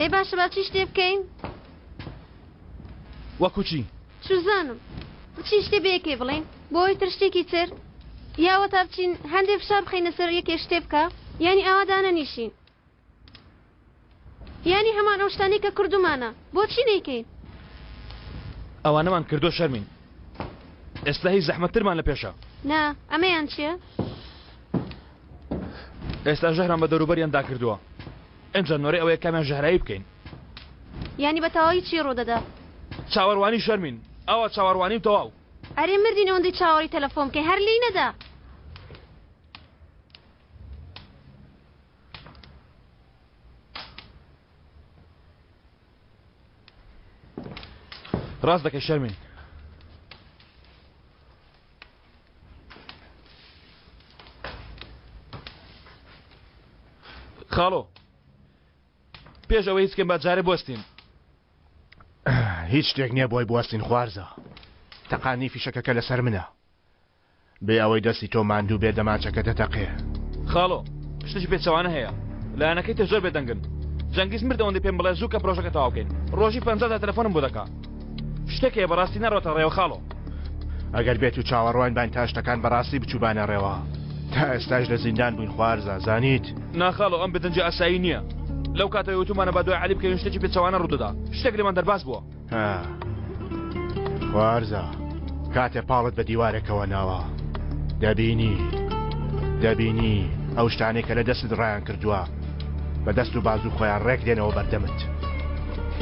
ئێ باشە با چی شتێ بکەین؟ وەکو چی؟ چوزانم بچین شتێ بە یەکێ بڵێین بۆ ئەوی تر شتێکی تر یا وەتا بچین هەندێ فشار بخەینە سەر یەکێ شتێ بکا یانی ئاوا دانەنیشین یانی هەمان ئەو شتانەی کە کردومانە بۆچی نەیکەین؟ ئەوانەمان کردووە شەرمین ئێستا هی زەحمەتترمان لە پێشە. نا ئەمەیان چییە؟ ئێستا ژەهران بە دەوروبەریان داکردووە ئینجا نۆرەی ئەوەیە کامیان ژەهراوی بکەین. یانی بە تەواوی چی ڕوودەدا؟ چاوەروانی شەرمین ئەوە چاوەروانی و تەواو. ئەرێ مردین ئەوەندەی چاوەڕی تەلەفۆن بکەین هەر لێی نەدا. ڕاست دەکەی شەرمین. خاڵۆ پێش ئەوەی هیچ کەم با جارێ بوەستین. هیچ شتێک نییە بۆی بوەستین خوارزا. تەقاندنی فیشەکەکە لەسەر منە. بێ ئەوەی دەستی تۆ ماندوو بێ دەمانچەکە دەتەقێ. خاڵۆ شتێکی پێچەوانە هەیە. لایەنەکەی تر زۆر بێدەنگن. جەنگیز مرد ئەوەندەی پێم بڵێ زوو کە پرۆژەکە تەواو کەین. ڕۆژی 50 جار تەلەفۆنم بۆ دەکا. شتێک هەیە بەڕاستی ناڕواتە ڕێوە خاڵۆ. ئەگەر بێت و چاوەڕوان باین تا شتەکان بەڕاستی بچووبانە ڕێوە تا ئێستاش لە زیندان بووین خوارزا زانیت؟ نا خاڵۆ ئەم بێدەنگی ئاسایی نییە. لەو کاتەوەی وتومانە با دوای عەلی بکەوین شتێکی پێچەوانە ڕوودەدا. شتێک لێمان دەرباز بووە. ها خوارزا کاتێ پاڵت بە دیوارێکەوە ناوە دەبینی دەبینی ئەو شتانەی کە لە دەستت ڕایان کردووە بە دەست و بازوو خۆیان ڕێک دێنەوە بەردەمت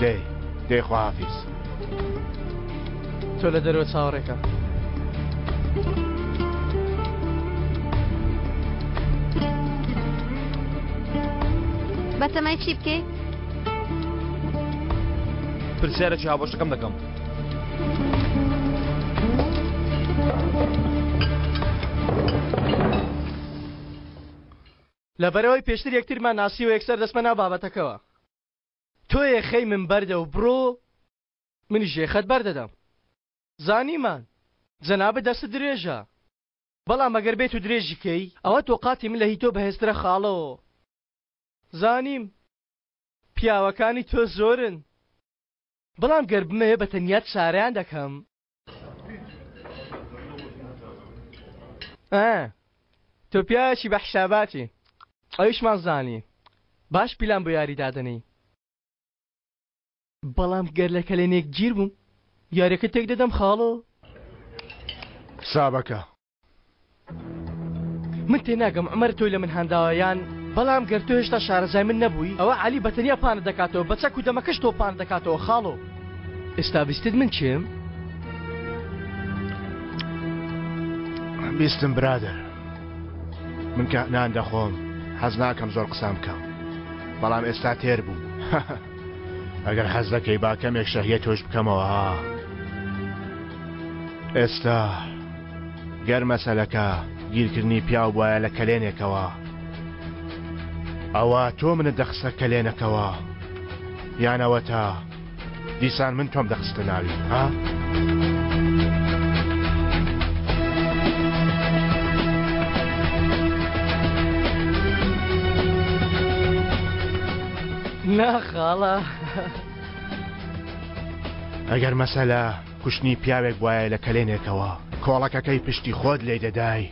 دەی دەی خواحافیز. تۆ لە دەرەوە چاوەڕێکە. بەتەمای چی بکەی؟ پرسیارێکی هاوبەشەکەم دەکەم. لەبەرئەوەی پێشتر یەکترمان ناسیوە یەکسەر دەچمە ناو بابەتەکەوە. تۆ یەخەی من بەردە و بڕۆ منیش یەخەت بەردەدەم. زانیمان جەنابت دەستت درێژە بەڵام ئەگەر بێت و درێژی کەی ئەوە تۆ قاتی من لە هی تۆ بەهێزترە خاڵۆ. زانیم پیاوەکانی تۆ زۆرن بەڵام گەر بمەوێ بە تەنیا چارەیان دەکەم. ئا تۆ پیاوێکی بە حیساباتی ئەویشمان زانی باش پیلان بۆ یاری دادەنێی بەڵام گەر لە کەلێنێک گیر بووم یاریەکە تێک دەدەم خاڵۆ. حسابەکە. من تێناگەم عومەر تۆی لە من هانداوە یان بەڵام گەر تۆ هێشتا شارەزای من نەبووی ئەوە عەلی بە تەنیا پانت دەکاتەوە بە چەک و دەمەکەش تۆ پانت دەکاتەوە خاڵۆ ئێستا بیستت من کێم؟ بیستم برادەر من کە نان دەخۆم حەز ناکەم زۆر قسان بکەم بەڵام ئێستا تێر بوو ئەگەر حەز دەکەی با کەمێک شەهیە تۆش بکەمەوە ها ئێستا گەر مەسەلەکە گیرکردنی پیاو بوایە لە کەلێنێکەوە ئەوا تۆ منت دەخستە کەلێنەکەوە یان ئەوەتا دیسان من تۆم دەخستە ناوی ها؟ نا خاڵە. ئەگەر مەسەلە کوشتنی پیاوێک بوایە لە کەلێنێکەوە کۆڵەکەکەی پشتی خۆت لێی دەدای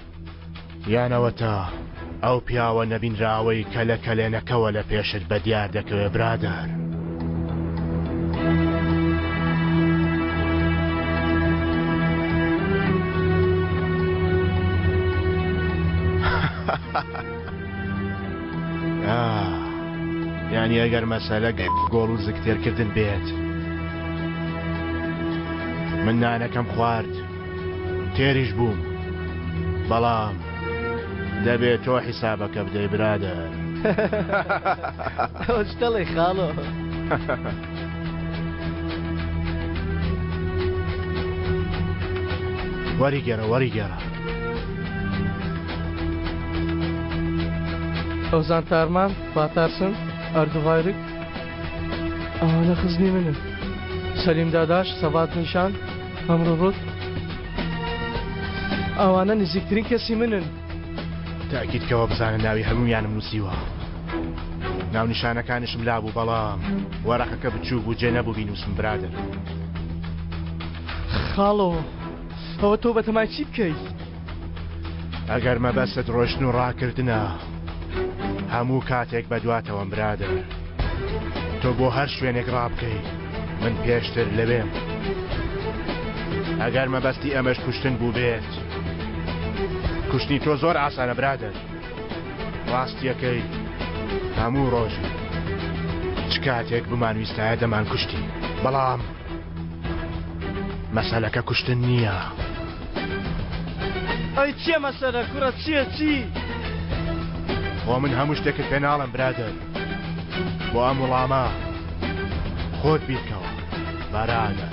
یان ئەوەتا ئەو پیاوە نەبینراوەی کە لە کەلێنەکەوە لە پێشت بەدیار دەکەوێ برادەر. یانی ئەگەر مەسەلە گۆڵ و زگ تێرکردن بێت من نانەکەم خوارد تێریش بووم بەڵام دەبێت تۆ حیسابەکە بدەی برادەر. ئەوە چ دەڵێی خاڵۆ؟ وەریگێڕە وەریگێڕە. ئۆزان تارمان، باتارسن، ئەردوغایرک ئەوانە خزمی منن. سەلیم داداش، سەبات نیشان، هەمرو ڕوت ئەوانە نزیکترین کەسی منن. تاکید کەوە بزانە ناوی هەموویانم نووسیوە. ناونیشانەکانیشم لابوو بەڵام وەرەقەکە بچووک بوو جێ نەبوو بینووسم برادەر. خاڵۆ ئەوە تۆ بەتەمای چی بکەی؟ ئەگەر مەبەستت ڕۆشتن و ڕاکردنە هەموو کاتێک بەدواتەوەم برادەر تۆ بۆ هەر شوێنێک ڕابکەی من پێشتر لەوێم ئەگەر مەبەستی ئەمەش کوشتن بووبێت کوشتنی تۆ زۆر ئاسانە برادەر ڕاستیەکەی هەموو ڕۆژی چ کاتێک بمانویستایە دەمان کوشتی بەڵام مەسەلەکە کوشتن نییە. ئەی چیە مەسەلە کوڕە چیە چی؟ خۆ من هەموو شتێکت پێ ناڵێم برادەر بۆ ئەم وڵامە خۆت بیرکەوە بەرادەر.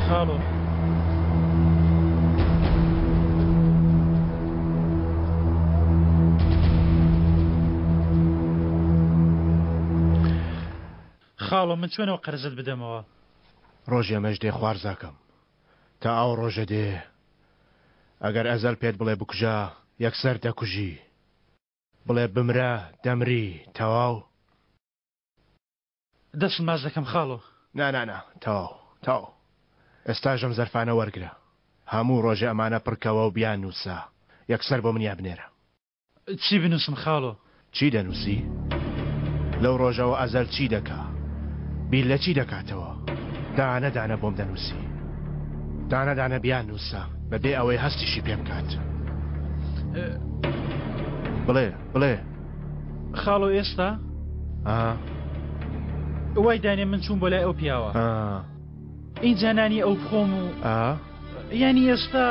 خاڵۆ. خاڵۆ من چۆنەوە قەرزت بدەمەوە؟ ڕۆژی ئەمەش دێ خوارزاکەم تا ئەو ڕۆژە دێ ئەگەر ئەزەل پێت بڵێ بکوژە یەکسەر دەکوژی بڵێ بمرە دەمری تەواو. دەستت ماچ دەکەم خاڵۆ. نا نا نا تەواو تەواو ئێستاش ئەم زەرفانە وەرگرە هەموو ڕۆژێ ئەمانە پڕکەوە و بیان نووسە یەکسەر بۆ منیان بنێرە. چی بنووسم خاڵۆ؟ چی دەنووسی؟ لەو ڕۆژەوە ئەزەل چی دەکا؟ بیر لە چی دەکاتەوە؟ دانە دانە بۆم دەنووسی. دانە دانە بیاننووسە بە بێ ئەوەی هەستیشی پێ بکات. بڵێ، بڵێ. خاڵۆ ئێستا؟ ئا. وای دانێ من چووم بۆ لای ئەو پیاوە. ئا. ئینجا نانی ئەو بخۆم و. ئا. یانی ئێستا.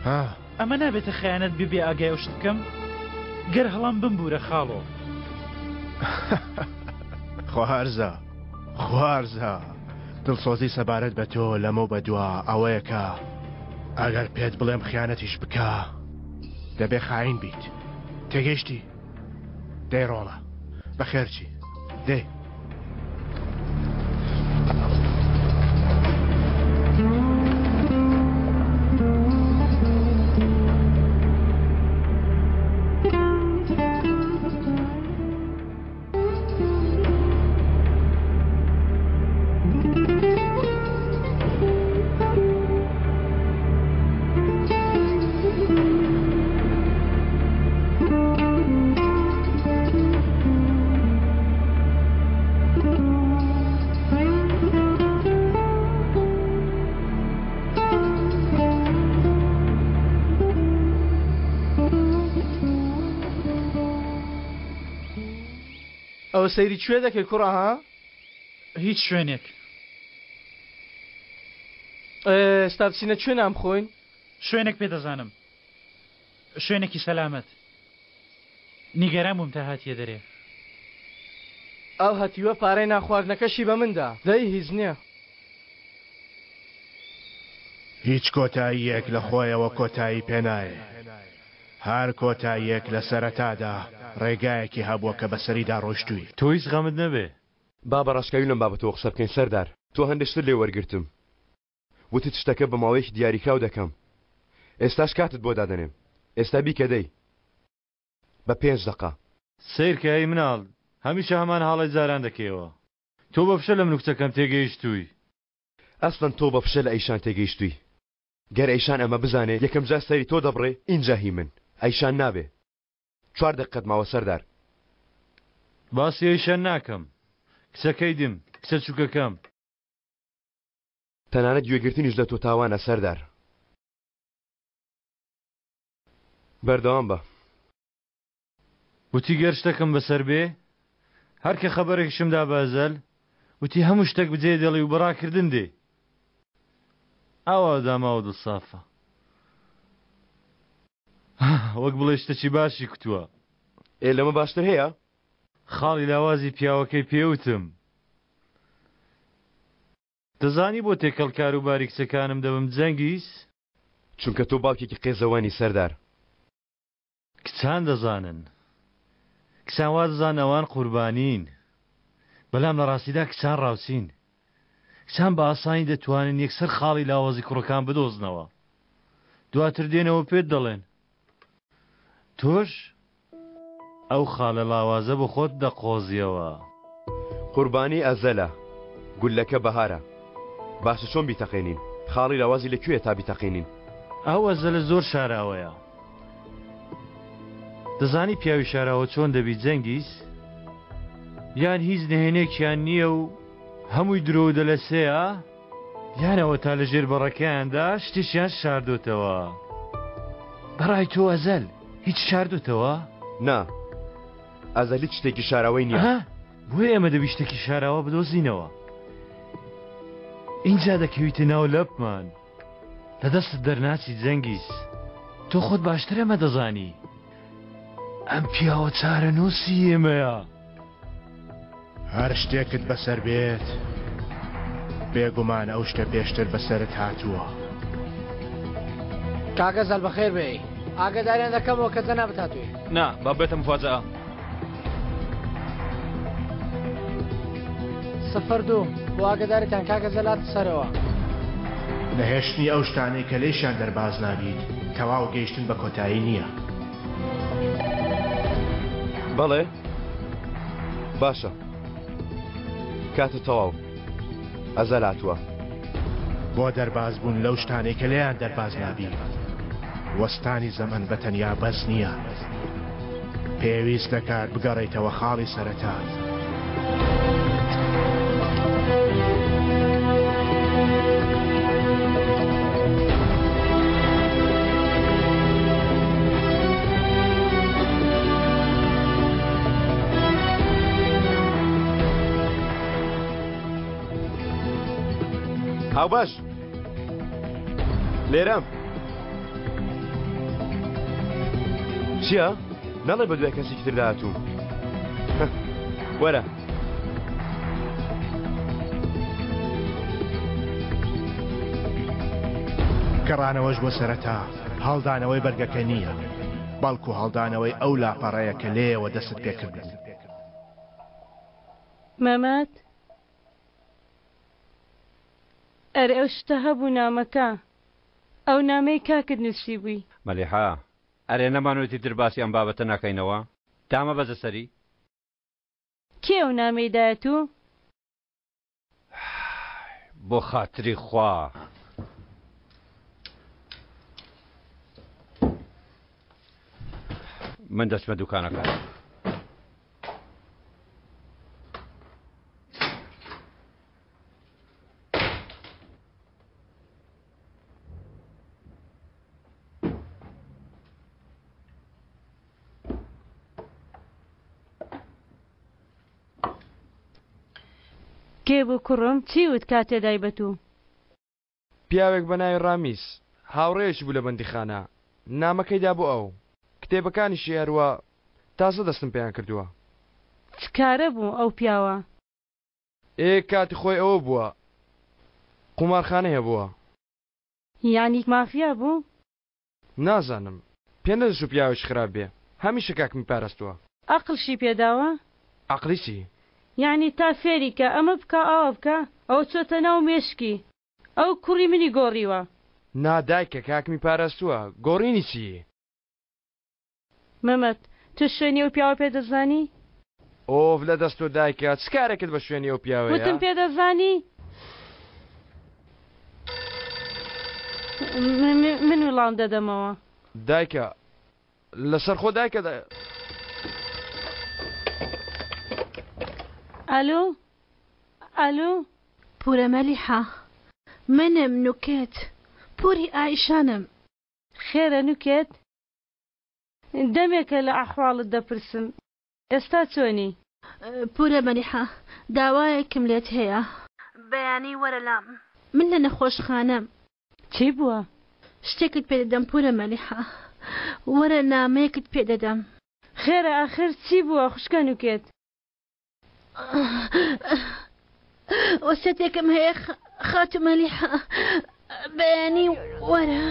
ها. ئەمە نابێتە خەیانەت بێ بێ ئاگای ئەو شت بکەم؟ گەر هەڵەم بمبورە خاڵۆ. خوارزا خوارزا دڵسۆزی سەبارەت بە تۆ لەمەو بەدوا ئەوەیە کە ئەگەر پێت بڵێم خیانەتیش بکە دەبێ خاین بیت تێگەیشتی؟ دەی ڕۆڵە بەخێرچی دەی. ئەوە سەیری کوێ دەکەی کوڕە ها؟ هیچ شوێنێک. ئێستا بچینە کوێ نان بخۆین؟ شوێنێک پێ دەزانم. شوێنێکی سەلامەت. نیگەران بووم تا هاتیە دەرێ. ئەو هەتیوە پارەی نانخواردنەکەشی بە من دا. دەی هیچ نییە. هیچ کۆتاییەک لە خۆیەوە کۆتایی پێ نایێ. هەر کۆتاییەک لە سەرەتادا ڕێگایەکی هەبووە کە بەسەریدا ڕۆیشتووی. تۆ هیچ غەمت نەبێ. با بە ڕاشکاوی لەم بابەتەوە قسە بکەین سەردار، تۆ هەندێ شتت لێ وەرگرتم وتت شتەکە بە ماوەیەکی دیاریکراو دەکەم ئێستاش کاتت بۆ دادەنێم ئێستا بیکە دەی بە پێنج دەقە. سەیرکە ئەی مناڵ هەمیشە هەمان هەڵەی جاران دەکەیەوە تۆ بە فشە لە من و کچەکەم تێگەیشتووی. ئەسڵەن تۆ بە فشە لە ئەیشان تێگەیشتووی گەر ئەیشان ئەمە بزانێ یەکەم جار سەری تۆ دەبڕێ ئینجا هی من ئەیشان نابێ. چوار دەقیقەت ماوە سەردار. باسی ئەیشەن ناکەم. کچەکەی دم، کچە چوکەکەم. تەنانەت گوێگرتنیش لە تۆ تاوانە سەردار. بەردەوام بە. وتی گەر شتەکم بەسەر بێ، هەر کە خەبەرێکیشم دا بە ئەزەل، وتی هەموو شتەک بجێ دێڵی و بە ڕاکردن دێ. ئاوا داماوە دڵسافە. وەک بڵێی شتەکی باشی کوتووە. ئێ لەمە باشتر هەیە؟ خاڵی لاوازی پیاوەکەی پێ وتم. دەزانی بۆ تێکەڵ کاروباری کچەکانم دەبم جەنگیز؟ چونکە تۆ باوکێکی قێزەوەنی سەردار. کچان دەزانن. کچان وا دەزانن ئەوان قوربانین. بەلام لە ڕاستیدا کچان ڕاوچین. کچان بە ئاسانی دەتوانن یەکسەر خاڵی لاوازی کوڕەکان بدۆزنەوە. دواتر دێنەوە پێت دەڵێن. تۆش ئەو خاڵە لاوازە بۆ خۆت دەقۆزیەوە. قوربانی ئەزەلە، گوللەکە بەهارە. باشە چۆن بیتەقێنین؟ خاڵی لاوازی لە کوێیە تا بیتەقێنین؟ ئەو ئەزەلە زۆر شاراوەیە. دەزانی پیاوی شاراوە چۆن دەبی جەنگیز؟ یان هیچ نهێنێکیان نییە و هەمووی درۆ و دەلەسەیە؟ یان ئەوەتا لە ژێر بەڕەکەیاندا شتێکیان شاردۆتەوە. بەڕای تۆ ئەزەل هیچ شاردۆتەوە؟ نا، ئەزەل هیچ شتێکی شاراوەی نییە. ئەها، بۆیە ئێمە دەبی شتێکی شاراوە بدۆزینەوە. ئینجا دەکەویتە ناو لەپمان. لە دەستت دەرناچی جەنگیز. تۆ خۆت باشتر ئەمە دەزانی. ئەم پیاوە چارەنووسی ئێمەیە. هەر شتێکت بەسەر بێت، بێگومان ئەو شتە پێشتر بەسەرت هاتووە. کاک ئەزەل بەخێر بێی. ئاگاداریان دەکەمەوە کە جەنابت هاتووی. نا، با ببێتە موفاجەئە. 02، بۆ ئاگاداریتان کاک ئەزەل هاتە سەرەوە. نەهێشتنی ئەو شتانەی کە لێیشیان دەرباز نابیت، تەواو گەیشتن بە کۆتایی نییە. بەڵێ باشە کاتە تەواو ئەزەل هاتووە. بۆ دەرباز بوون لەو شتانەی کە لێیان دەرباز نابی، وەستانی زەمەن بە تەنیا بەس نییە. پێویست دەکات بگەڕێیتەوە خاڵی سەرەتا. هاوبەش لێرەم چییە؟ نەڵێ بە دوای کەسێکی تردا هاتووم وەرە. گەڕانەوەش بۆ سەرەتا هەڵدانەوەی بەرگەکە نییە، بەڵکو هەڵدانەوەی ئەو لاپەڕەیە کە لێیەوە دەستت پێکردبوو. مەمەد، ئەرێ ئەو شتە هەبوو نامەکە، ئەو نامەی کاکت نووسیبووی. مەلیحە، ئەرێ نەمانوت ئیتر باسی ئەم بابەتە نەکەینەوە؟ تا مەبەزە سەری. کێ ئەو نامەی دایە تو؟ بۆ خاتری خوا. من دەچمە دوکانەکە. کێ بوو کوڕم چی وت کاتێ دای بە توو؟ پیاوێک بە ناوی ڕامیس، هاوڕێیەکی بوو لە بەندیخانە، نامەکەی دا بۆ ئەو، کتێبەکانیشی هەروا تازە دەستم پێیان کردووە. چ کارە بوو ئەو پیاوە؟ ئێ کاتی خۆی ئەوە بووە، قومارخانەی هەبووە. یانی مافیا بوو؟ نازانم، پێ نەدەچوو پیاوێکی خراپ بێ، هەمیشە کاکمی پارستووە. ئەقڵشی پێ داوە؟ ئەقڵی چی؟ یانی تا فێری کە ئەمە بکە ئاوا بکە ئەوە چۆتە ناو مێشکی. ئەو کوڕی منی گۆڕیوە. نا دایکە کاکمی پاراستووە، گۆڕینی چی؟ مەمەد، تۆ شوێنی ئەو پیاوە پێ دەزانی؟ ئۆف لە دەست تۆ دایکە، چ کارێکت بە شوێنی ئەو پیاوەیە؟ وتم پێ دەزانی؟ من وڵام دەدەمەوە. دایکە، لەسەر خۆ دایکە. ئەلۆ ئەلۆ. پورە مەلیحە منم نوکێت پوری ئایشانم. خێرە نوکێت؟ دەمێکە لە ئەحواڵت دەپرسم ئێستا چۆنی؟ پورە مەلیحە داوایەکم لێت هەیە. بەیانی وەرە لام من لە نەخۆشخانەم. چی بووە؟ شتێکت پێ دەدەم پورە مەلیحە وەرە نامەیەکت پێ دەدەم. خێرە ئاخر چی بووە خوشکە نوکێت؟ وەسیەتێکم هەیە خاتوو مەلیحە بەیانی وەرە.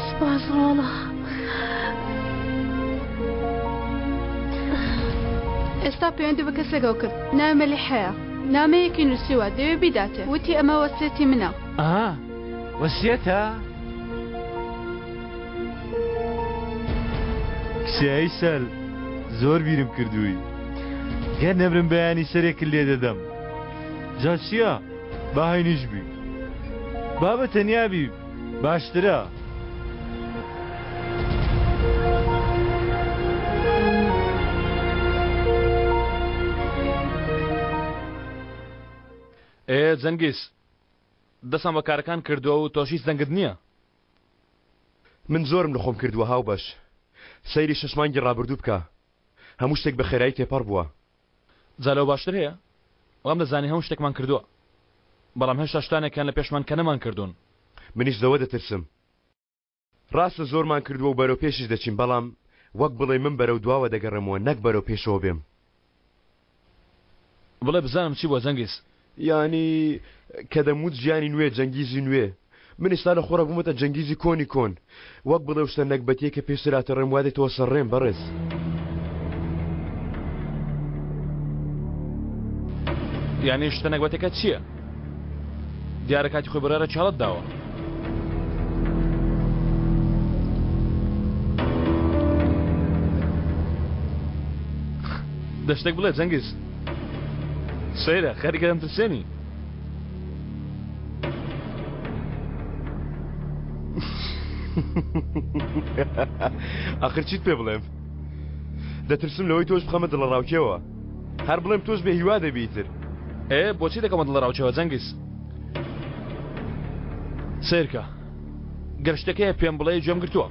سپاس ڕۆڵە. ئێستا پەیوەندی بە کەسێکەوە کرد ناوی مەلیحەیە نامەیەکی نووسیوە دەوێ بیداتێ وتی ئەمە وەسیەتی منە. ئا وەسیەتە؟ کچێ سەل زۆر بیرم کردووی گەر نەمرم بەیانی سەرێکت لێ دەدەم جا چییە؟ با هەینیش بی با بە تەنیا بی باشترە. ئێ جەنگیز دەستمان بە کارەکان کردووە و تۆش هیچ دەنگت نییە. من زۆرم لە خۆم کردووە هاوبەش سەیری شەش مانگی ڕابردوو بکە هەموو شتێک بە خێرایی تێپەڕ بووە. جا لەوە باشتر هەیە؟ وام دەزانی هەموو شتێکمان کردووە، بەڵام هێشتا شتانێک هەن لە پێشمان کە نەمانکردوون. منیش لەوە دەترسم. ڕاستە زۆرمان کردووە و بەرەو پێشیش دەچین، بەڵام وەک بڵێی من بەرەو دواوە دەگەڕێمەوە نەک بەرەو پێشەوە بێم. بڵێ بزانم چی بووە جەنگیز؟ یانی کە دەموت ژیانی نوێ، جەنگیزی نوێ. من ئێستا لە خۆڕا بوومەتە جەنگیزی کۆنی کۆن. وەک بڵێ ئەو شتە نەگبەتیەی کە پێشتر هاتە ڕێم وا دێتەوە سەر ڕێم، بەڕێز. یانی شتە نەگبەتەکە چییە؟ دیارە کاتی خۆی بڕیارێکی هەڵەت داوە. دە شتێک بڵێ جەنگیز. سەیرە خەریکە دەمترسێنی. ئاخر چیت پێ بڵێم؟ دەترسم لەوەی تۆش بخەمە دڵەڕاوکێوە. هەر بڵێم تۆش بێ هیوا دەبی ئیتر. ئێ بۆچی دەکەمە دڵەڕاوکێوە جەنگیز؟ سەیرکە گەر شتێک هەیە پێم بڵێ گوێم گرتووە.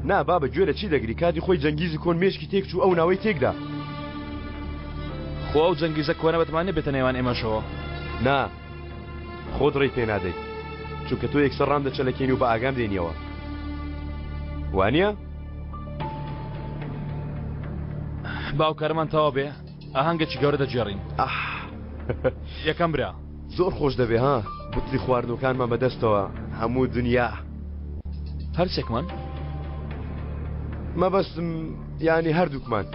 نا بابە گوێ لە چی دەگری کاتی خۆی جەنگیزی کۆن مێشکی تێک چوو ئەو ناوەی تێکدا. خۆ ئەو جەنگیزە کۆنە بەتەما نیە بێتە نێوان ئێمەشەوە. نا خۆت ڕێی پێ نادەیت چونکە تۆ یەکسەر ڕام دەچەلەکێنی و بە ئاگام دێنیەوە وانیە؟ با ئەو کارەمان تەواو بێ ئاهەنگێکی گەورە دەگێڕین. ئاح یەکەم برا. زۆر خۆش دەبێ ها بتڵی خواردنەکانمان بەدەستەوە هەموو دنیا. هەرسێکمان؟ مەبەستم یانی هەردووکمان.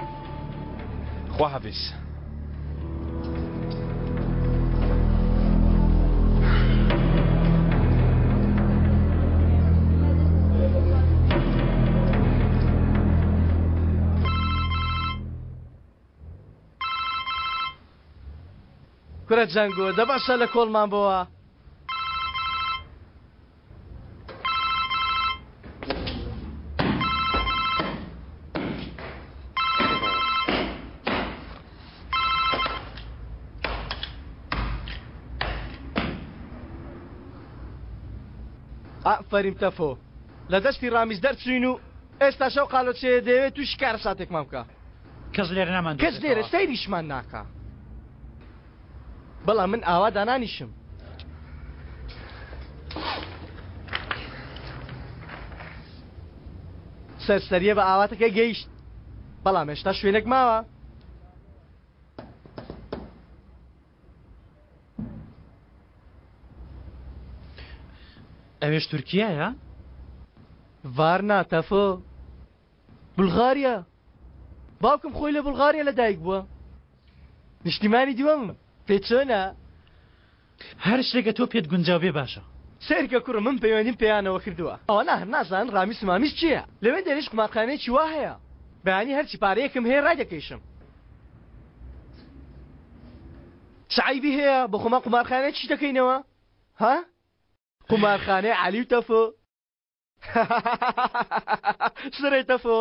خواحافیز. کورە جەنگۆ دە باشە لە کۆڵمان بۆوە. ئافەریم تەفۆ لە دەستی ڕامیز دەرچوین و ئێستا شەو قالۆچەیە دەیەوێت تووشی کارەساتێکمان بکا. کەس لێرە نامان کەس لێرە سەیریشمان ناکا. بەڵام من ئاوا دانانیشم. سەرسەریە بە ئاواتەکەی گەیشت بەڵام هێشتا شوێنێک ماوە. ئەوێش تورکیایە؟ ڤارنا تەفۆ بولغاریا باوکم خۆی لە بولغاریا لەدایک بووە نیشتیمانی دووەمم پێت چۆنە؟ هەر شتێکە تۆ پێت گونجاو بێ باشە. سەیرکە کوڕم من پەیوەندیم پێیانەوە کردووە. ئەوانە هەر نازانن ڕامیس و مامیس کێیە. لەوێ دەریش قومارخانەیەکی وا هەیە. بەیانی هەرچی پارەیەکم هەیە ڕایدەکێشم. چ عەیبی هەیە بۆ خۆمان قومارخانەیەکیش دەکەینەوە؟ ها؟ قومارخانەی عەلی و تەفۆ. سەرەی تەفۆ.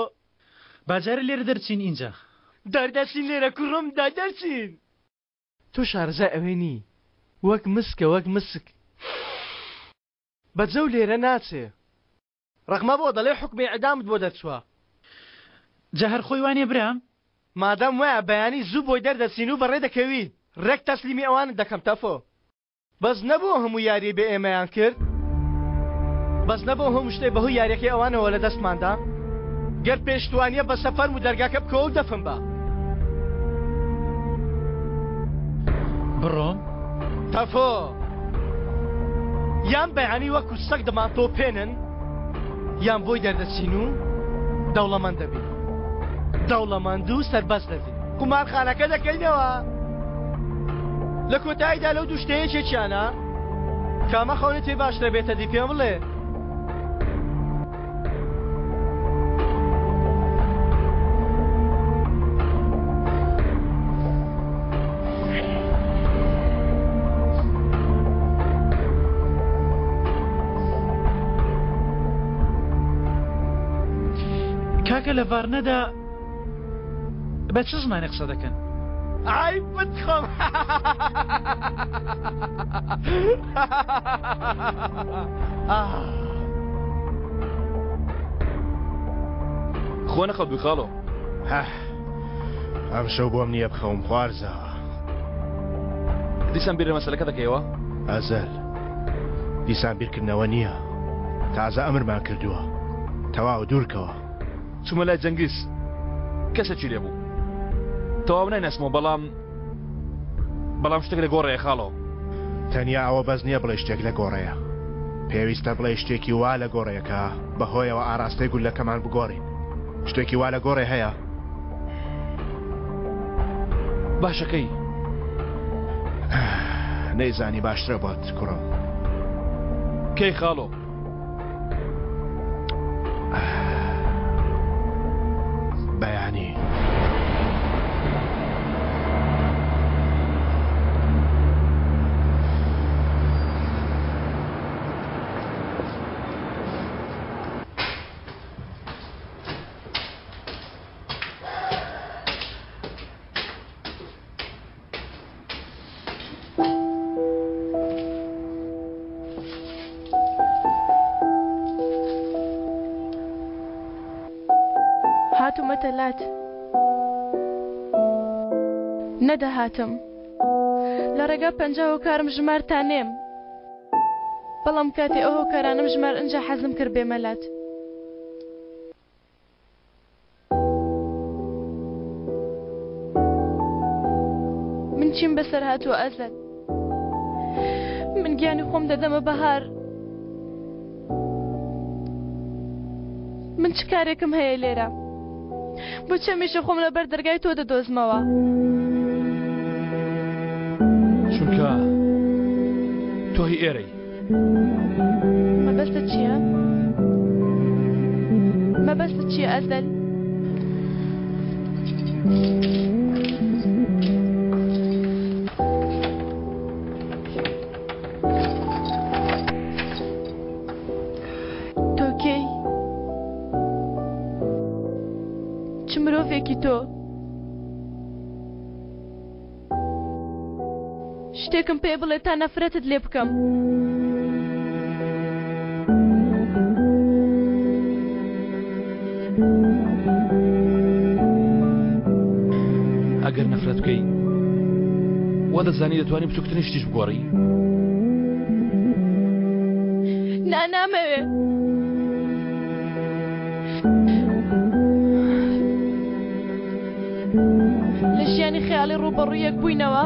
با جارێ لێرە دەرچین ئینجا. دەردەچین لێرە کوڕم دا دەرچین. تۆ شارەزای ئەوێ نی. وەک مسکە وەک مسک. بە جەو لێرە ناچێ. ڕەقمە بۆ دەڵێ حوکمی ئیعدامت بۆ دەرچوە. جا هەر خۆی وانیە برام؟ مادام وایە بەیانی زوو بۆی دەردەچین و بەڕێ دەکەوین. ڕێک تەسلیمی ئەوانت دەکەم تەفۆ. بەس نەبوو ئەو هەموو یاریەی بێ ئێمەیان کرد؟ بەس نەبوو ئەو هەموو شتەی بەهۆی یاریەکەی ئەوانەوە لە دەستمان دا؟ گەر پێشت وانیە بەسە فەرموو دەرگاکە بکەوە و دەفم بە. بڕۆم؟ تەفۆ! یان بەیانی وەکو سەگ دەمانتۆپێنن یان بۆی دەردەچین و دەوڵەمەند دەبین. دەوڵەمەند و سەربەست دەبین. قومارخانەکە دەکەینەوە. لە کۆتاییدا لەو دوو شتە یەکێکیانە کامە خەونت پێ باشترە بێتە دی پێم بڵێ. کاکە لە ڤارنەدا بە چ زمانێک قسە دەکەن؟ ئای بتخۆم. خۆ نەخەوتبووی خاڵۆ؟ ئەمشەو بۆم نییە بخەوم خوارزا. دیسان بیر لە مەسەلەکە دەکەیەوە؟ ئەزەل دیسان بیرکردنەوە نییە تازە ئەمرمان کردووە تەواو دوورکەوە. چوومە لای جەنگیز کەسێکی لێ بوو تەواو نایناسمەوە بەڵام بەڵام شتێک لە گۆڕێیە خاڵۆ. تەنیا ئەوە بەس نییە بڵێی شتێک لە گۆڕێیە پێویستە بڵێی شتێکی وا لە گۆڕێیە کە بەهۆیەوە ئاراستەی گوللەکەمان بگۆڕین شتێکی وا لە گۆڕێ هەیە؟ باشە کەی؟ نەیزانی باشترە بۆت کوڕم. کەی خاڵۆ؟ بەیانی. هاتوومەتە لات. نەدەهاتم. لە ڕێگا 50 هۆکارم ژمارد تا نێم. بەڵام کاتێ ئەو هۆکارانەم ژمارد ئنجا حەزم کرد بێمە لات. من چیم بەسەر هاتووە ئەزەل من گیانی خۆم دەدەمە بەهار من چ کارێکم هەیە لێرە بۆ چەمیشە خۆم لەبەر دەرگای تۆ دەدۆزمەوە چونکە تۆ هی ئێرەی مەبەستت چییە؟ مەبەستت چییە ئەزەل؟ تۆ کێی؟ چ مرۆڤێکی تۆ؟ شتێکم پێ بڵێ تا نەفرەتت لێ بکەم. ئەگەر نەفرەت بکەی وا دەزانی دەتوانی بچووکترین شتیش بگۆڕی؟ نا نامەوێ. لە ژیانی خەیاڵی ڕووبەڕووی یەک بووینەوە؟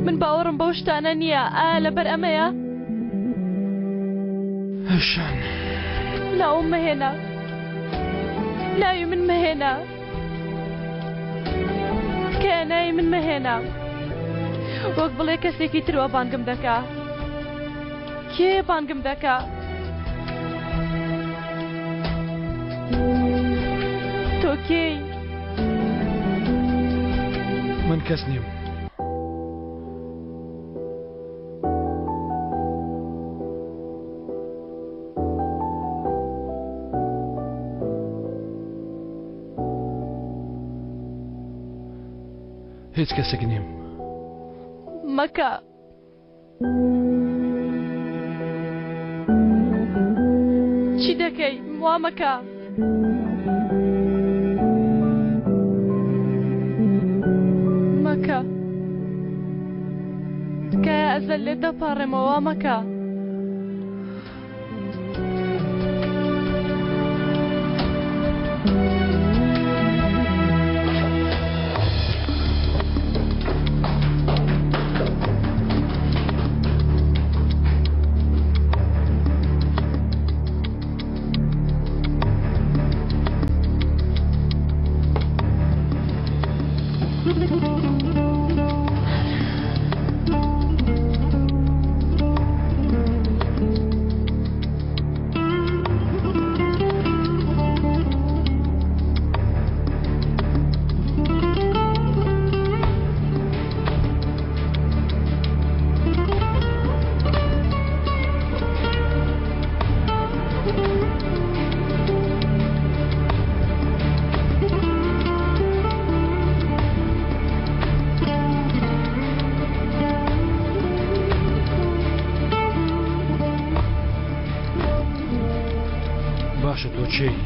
من باوەڕم بەو شتانە نییە، ئایا لەبەر ئەمەیە؟ هەشان. ناوم مەهێنە. ناوی من مەهێنە. تکایە ناوی من مەهێنە. وەک بڵێ کەسێکی تروە بانگم دەکا. کێ بانگم دەکا؟ تۆ کێی؟ من کەس نیم. هیچ کەسێک نیم. مەکە. چی دەکەی؟ وا مەکە. مەکە. تکایە ئەزەل لێت دەپاڕێمەوە وا مەکە. باشە تۆ کێی؟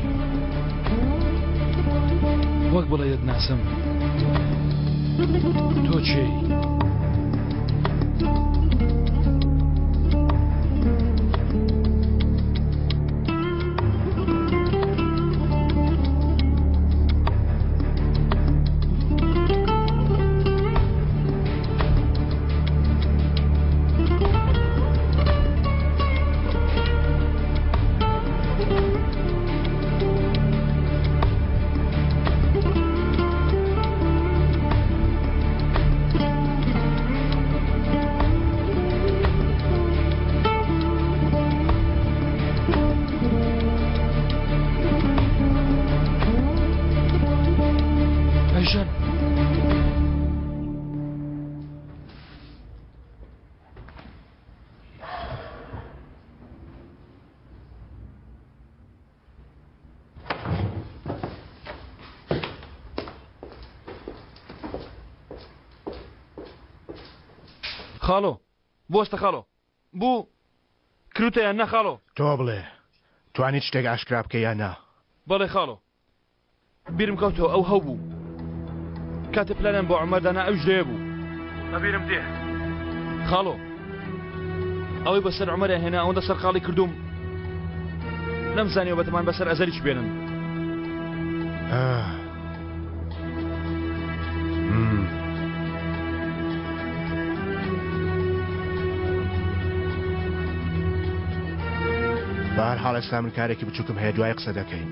وەک بڵێ دەتناسم تۆ کێی؟ ئەیژەن خاڵۆ بۆستە خاڵۆ بوو کروتە یان نا خاڵۆ؟ تۆ بڵێ توانیت شتێک ئاشکرا بکەی یان نا؟ بەڵێ خاڵۆ بیرم کەوتەوە ئەو هەو بوو کاتێ پلانیان بۆ عومەر دانا ئەویش لەوێ بوو. بەبیرم دێ خاڵۆ ئەوەی بەسەر عومەریان هێنا ئەوەندە سەرقاڵی کردووم نەمزانیوە بەتەمان بەسەر ئەزەریش بێنن. بەهەرحاڵ ئێستا من کارێکی بچووکم هەیە دوای قسە دەکەین.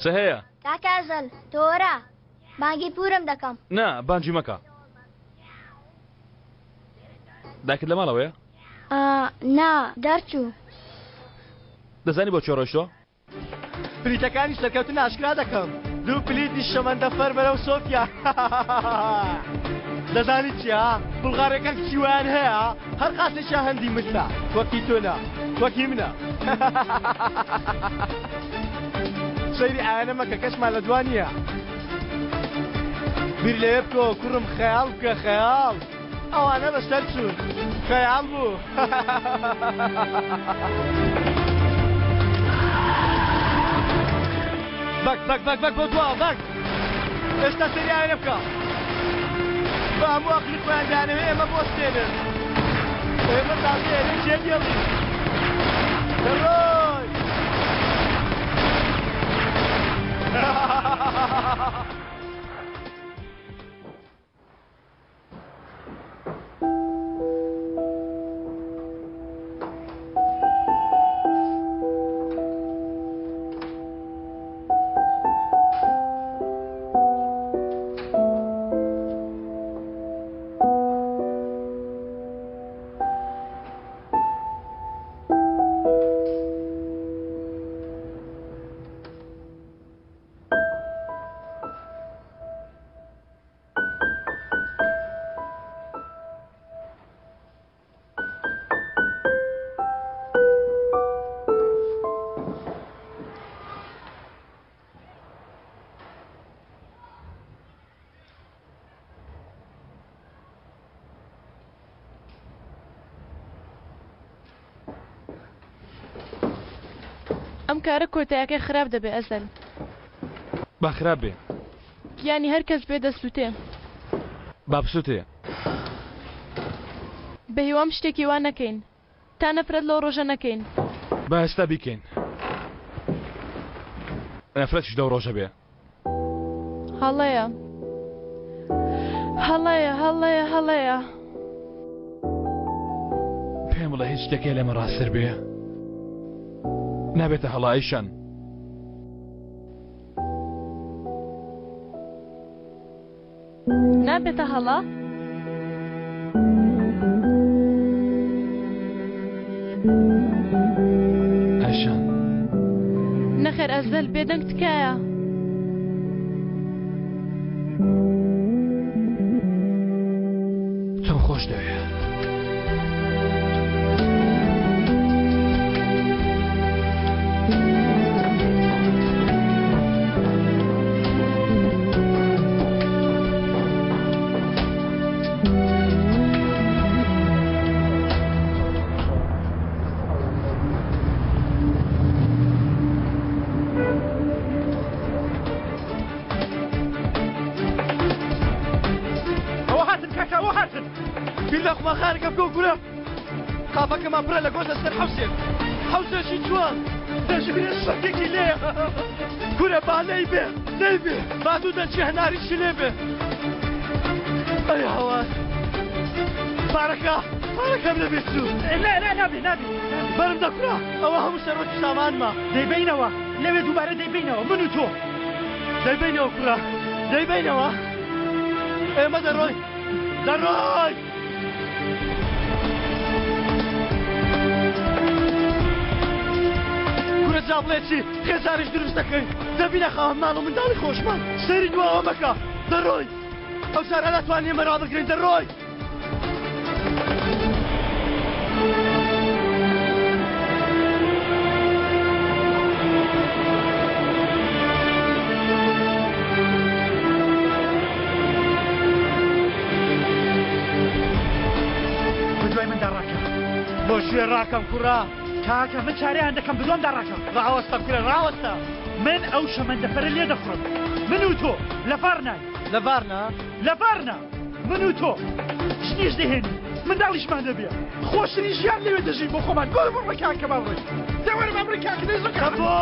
چ هەیە؟ کاکە ئەزەل تۆ وەرە بانگی پورم دەکەم. نا بانگی مەکە. دایکت لە ماڵەوەیە؟ نا دەرچوو. دەزانی بۆ کوێ ڕۆیشتووە؟ پلیتەکانی سەرکەوتن ئاشکرا دەکەم دوو پلیتی شەمەندەفەر بەرەو سۆفیا دەزانی چیە بوڵغارەکان کچی وایان هەیە هەر قاسێکیان هەندی ملتە وەکی تۆ نا وەکی منە سەیری ئایانە مەکە کەسمان لە دوا نییە بیر لەوێ بکەوە کوڕم خەیاڵ بکە خەیاڵ ئەوانە بەسەر چوون خەیاڵ بوو. بەک بەک بەک بەک بۆ دواوە بەک ئێستا سەیری ئاوێنە بکە بە هەموو ئەقلی خۆیان دەیانەوێ ئێمە بۆستێنن ئێمە تازە ئێرە جێ دێڵین دەڕۆی ئەم کارە کۆتایەکەی خراپ دەبێ ئەزەل. با خراپ بێ. گیانی هەر کەس بێ دەسوتێ. با بسوتێ. بەهیوام شتێکی وا نەکەین. تا نەفرەت لەو ڕۆژە نەکەین. با ئێستا بیکەین. نەفرەتیش لەو ڕۆژە بێ. هەڵەیە. هەڵەیە هەڵەیە هەڵەیە. پێم بڵێ هیچ شتێک هەیە لەمە ڕاستتر بێ؟ نابێتە هەڵە ئەیشان. نابێتە هەڵە؟ ئەیشان. نەخێر ئەزەل بێدەنگ تکایە. تۆم خۆش دەوێ. ئەوە هاتن کاکە ئەوە هاتن بیر لە خواخارەکە بکەوە کورە قاپەکەمان پرە لە گۆشت لەسەر حەوسێک حەوسێکی جوان دەژمێ سەگێکی لێ کورە با لێی بێ لێی بێ با دوو دەنچی هەناریشی لێ بێ ئەی هاوار پارەکە پارەکەم لە بیر چوو نا نا نابێ نابێ بەرم دەکورا ئەوە هەموو سەرۆکی سامانمە دەیبەینەوە لەوێ دووبارە دەیبەینەوە من و تۆ دەیبەینەوە کوڕە دەیبەینەوە ئێمە دەڕۆین دەڕۆین کورە جا بڵێ چی خێزانیش دروست دەکەین دەبینە خاوەن ماڵ و منداڵی خۆشمان سەیری دواوە مەکە دەڕۆین ئەو جارە ناتوانین ئێمە ڕابگرین دەڕۆین بەدوای مندا ڕاکە. بۆ کوێ ڕاکەم کوڕە؟ کاکە من چارەیان دەکەم بەدوامدا ڕاکە. ڕاوەستە کورە ڕاوەستە. من ئەو شەمەندەفەرە لێ دەخوڕم. من و تۆ لە ڤارناین. لە ڤارنا؟ لە ڤارنا. من و تۆ ژنیش دەهێنین منداڵیشمان دەبێ خۆشترین ژیان لەوێ دەژین بۆ خۆمان بۆ بڕۆ کاکە با بڕۆین دە وەرە با بڕۆین کاکە دەی زۆر بۆ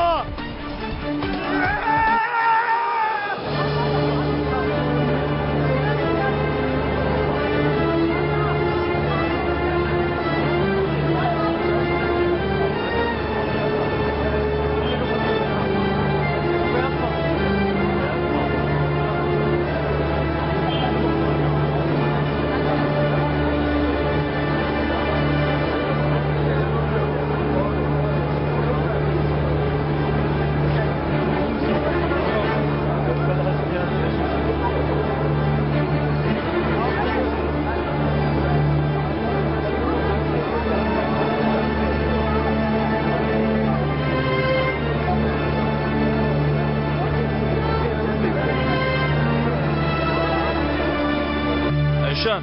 ئەیشان.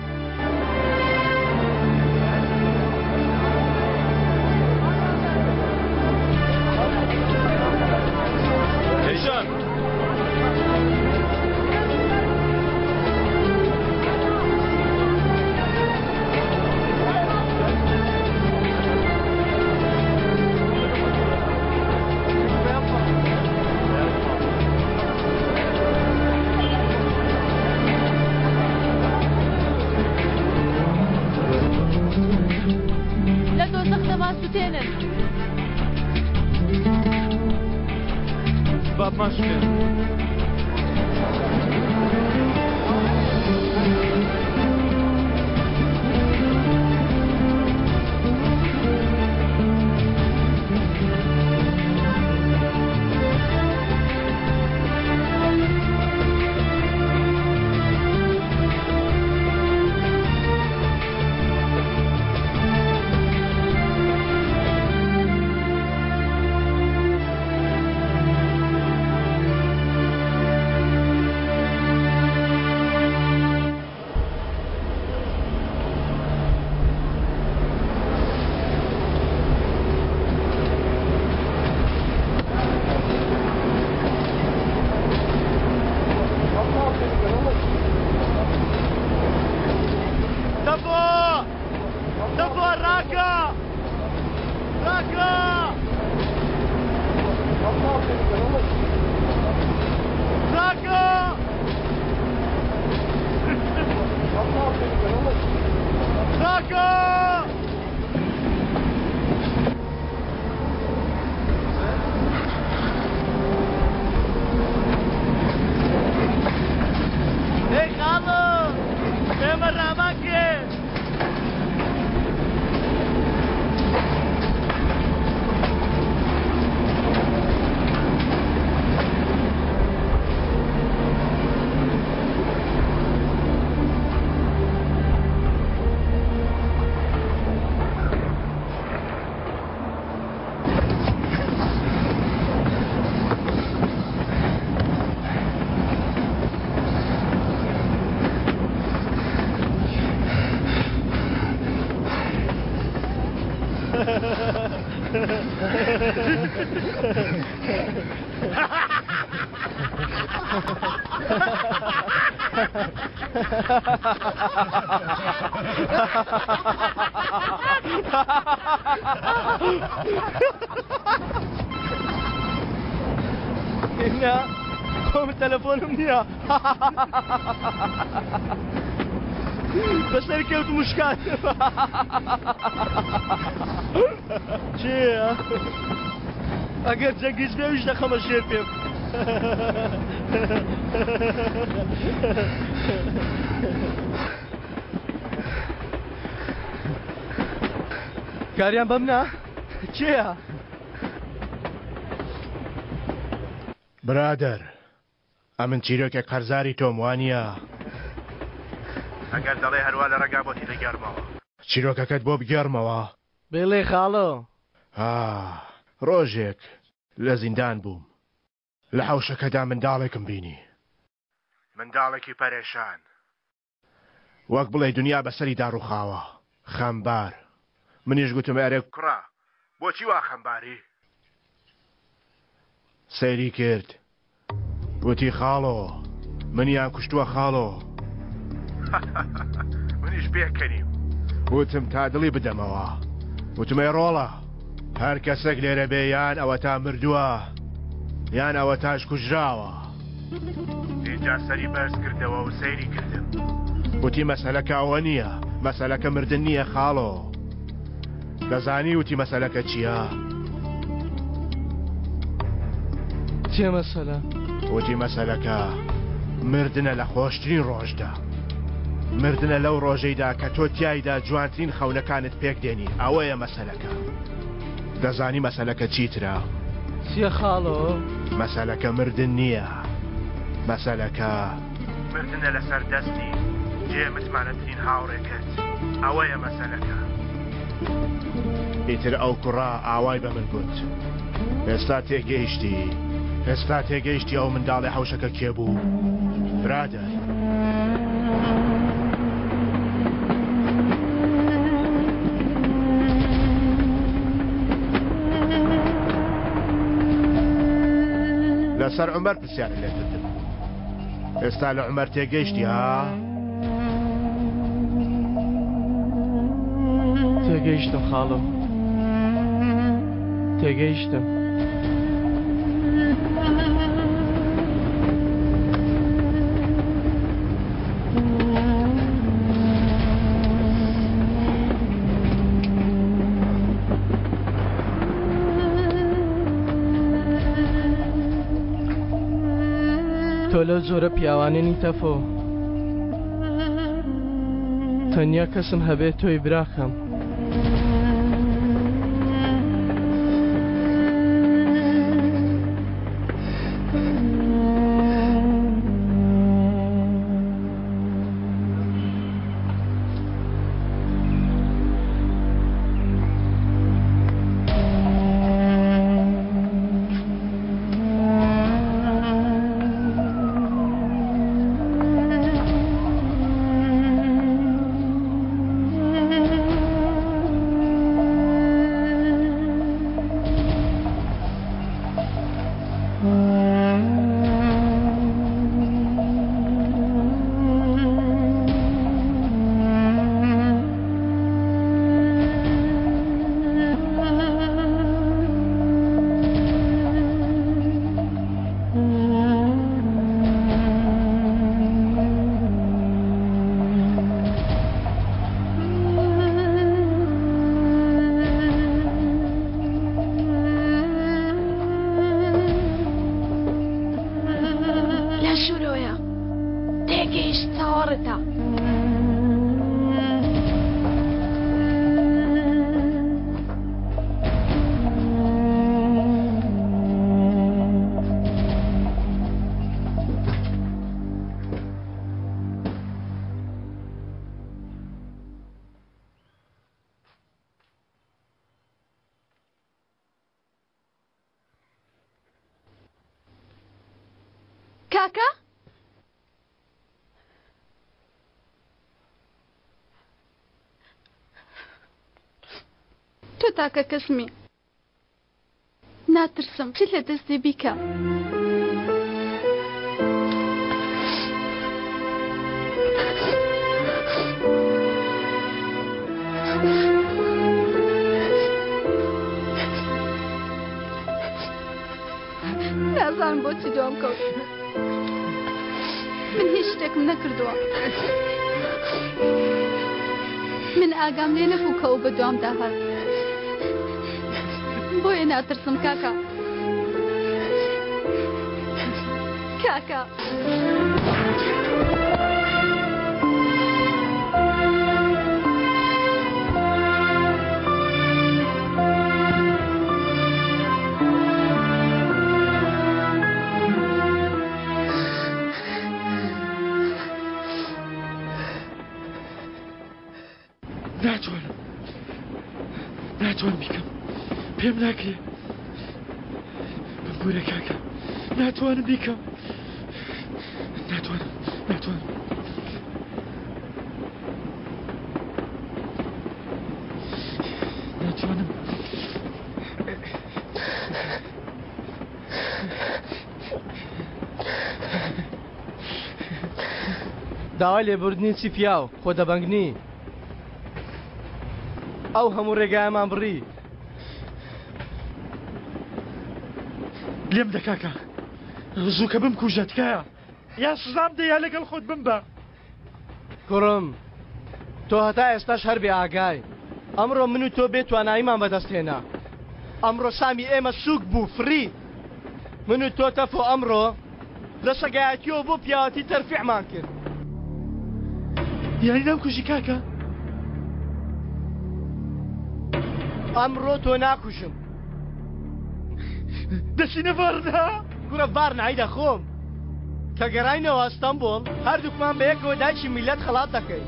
ئەیشان. لە دۆزەخ دەمانسوتێنن. با بمانسوتێنن. تەفۆ تەفۆ ڕاکە ڕاکە ڕاکە ڕاکە ئەی خاڵۆ ئێمە ڕامان کرد. نا خۆم تەلەفۆنم نییە بەسەر کەوت مشکات چییە ئەگەر جەنگیز بێویش دەخەمە ژێر پێم کاریان بەمنا کێیە؟ برادەر ئەمن چیرۆکێک قەرزاری تۆم وانیە؟ ئەگەر دەڵێ هەروا لە ڕێگا بۆتی دەگێڕمەوە. چیرۆکەکەت بۆ بگێڕمەوە؟ بڵێ خاڵۆ. ها ڕۆژێک لە زیندان بووم لە حەوشەکەدا منداڵێکم بینی. منداڵێکی پەرێشان. وەک بڵێی دنیا بەسەریدا ڕووخاوە. خەمبار. منیش گوتم ئەرێ کوڕە بۆچی وا خەمباری؟ سەیری کرد وتی خاڵۆ منیان کوشتووە خاڵۆ. منیش پێکەنیم وتم تا دڵی بدەمەوە. وتم ئەی ڕۆڵە هەر کەسێک لێرە بێ یان ئەوەتا مردووە یان ئەوەتاش کوژراوە. ئینجا سەری بەرز کردەوە و سەیری کردم وتی مەسەلەکە ئەوە نییە مەسەلەکە مردن نییە خاڵۆ دەزانی وتی مەسەلەکە چییە؟ چیە مەسەلە؟ وتی مەسەلەکە مردنە لە خۆشترین ڕۆژدا مردنە لەو ڕۆژەیدا کە تۆ تیایدا جوانترین خەونەکانت پێک دێنی ئەوەیە مەسەلەکە دەزانی مەسەلەکە چیترە؟ چیە خاڵۆ؟ مەسەلەکە مردن نییە مەسەلەکە مردنە لەسەر دەستی جێ متمانەترین هاوڕێکەت ئەوەیە مەسەلەکە. ئیتر ئەو کوڕە ئاوای بە من گوت ئێستا تێگەیشتی ئێستا تێگەیشتی ئەو منداڵی حەوشەکە کێ بوو برادەر. لەسەر عومەر پرسیارت لێ کردم. ئێستا لە عومەر تێگەیشتی ها؟ تێگەیشتم خاڵۆ. تێگەیشتم. تۆ لەو جۆرە پیاوانە نی تەفۆ تەنیا کەسم هەبێت تۆی براکەم. لە ژوورەوەیە تێگەیشت چاوەڕێتە. کاکە؟ تۆ تاکە کەسمی ناترسم چی لە دەستی بیکە. نازانم بۆچی دوام کەوت من هیچ شتێکم نەکردووە من ئاگام لێ نەبوو کە ئەو بە دوام داهات بۆیە ناترسم کاکە کاکە. ناتوانم ناتوانم بیکەم پێم ناکرێ بمبورە کاکە ناتوانم بیکەم ناتوانم ناتوانم ناتوانم داوای لێبوردنی چی پیاو خۆ دەبەنگ نی ئەو هەموو ڕێگایەمان بڕی. لێم دە کاکە زووکە بمکوژە تکایە یا سزام دە یا لەگەڵ خۆت بمبە. کوڕم تۆ هەتا ئێستاش هەر بێ ئاگای ئەمڕۆ من و تۆ بێ تواناییمان بەدەست هێنا ئەمڕۆ سامی ئێمە سووک بوو فڕی من و تۆ تەفۆ ئەمڕۆ لە سەگایەتیەوە بۆ پیاوەتی تەرفیعمان کرد. یانی نامکوژی کاکە؟ ئەمڕۆ تۆ ناکوژم. دەچینە ڤارنا؟ کوڕە ڤارنای دەخۆم. کە گەڕاینەوە ئەستەمبوڵ هەردووکمان بەیەکەوە دایکی میللەت خەڵات دەکەین.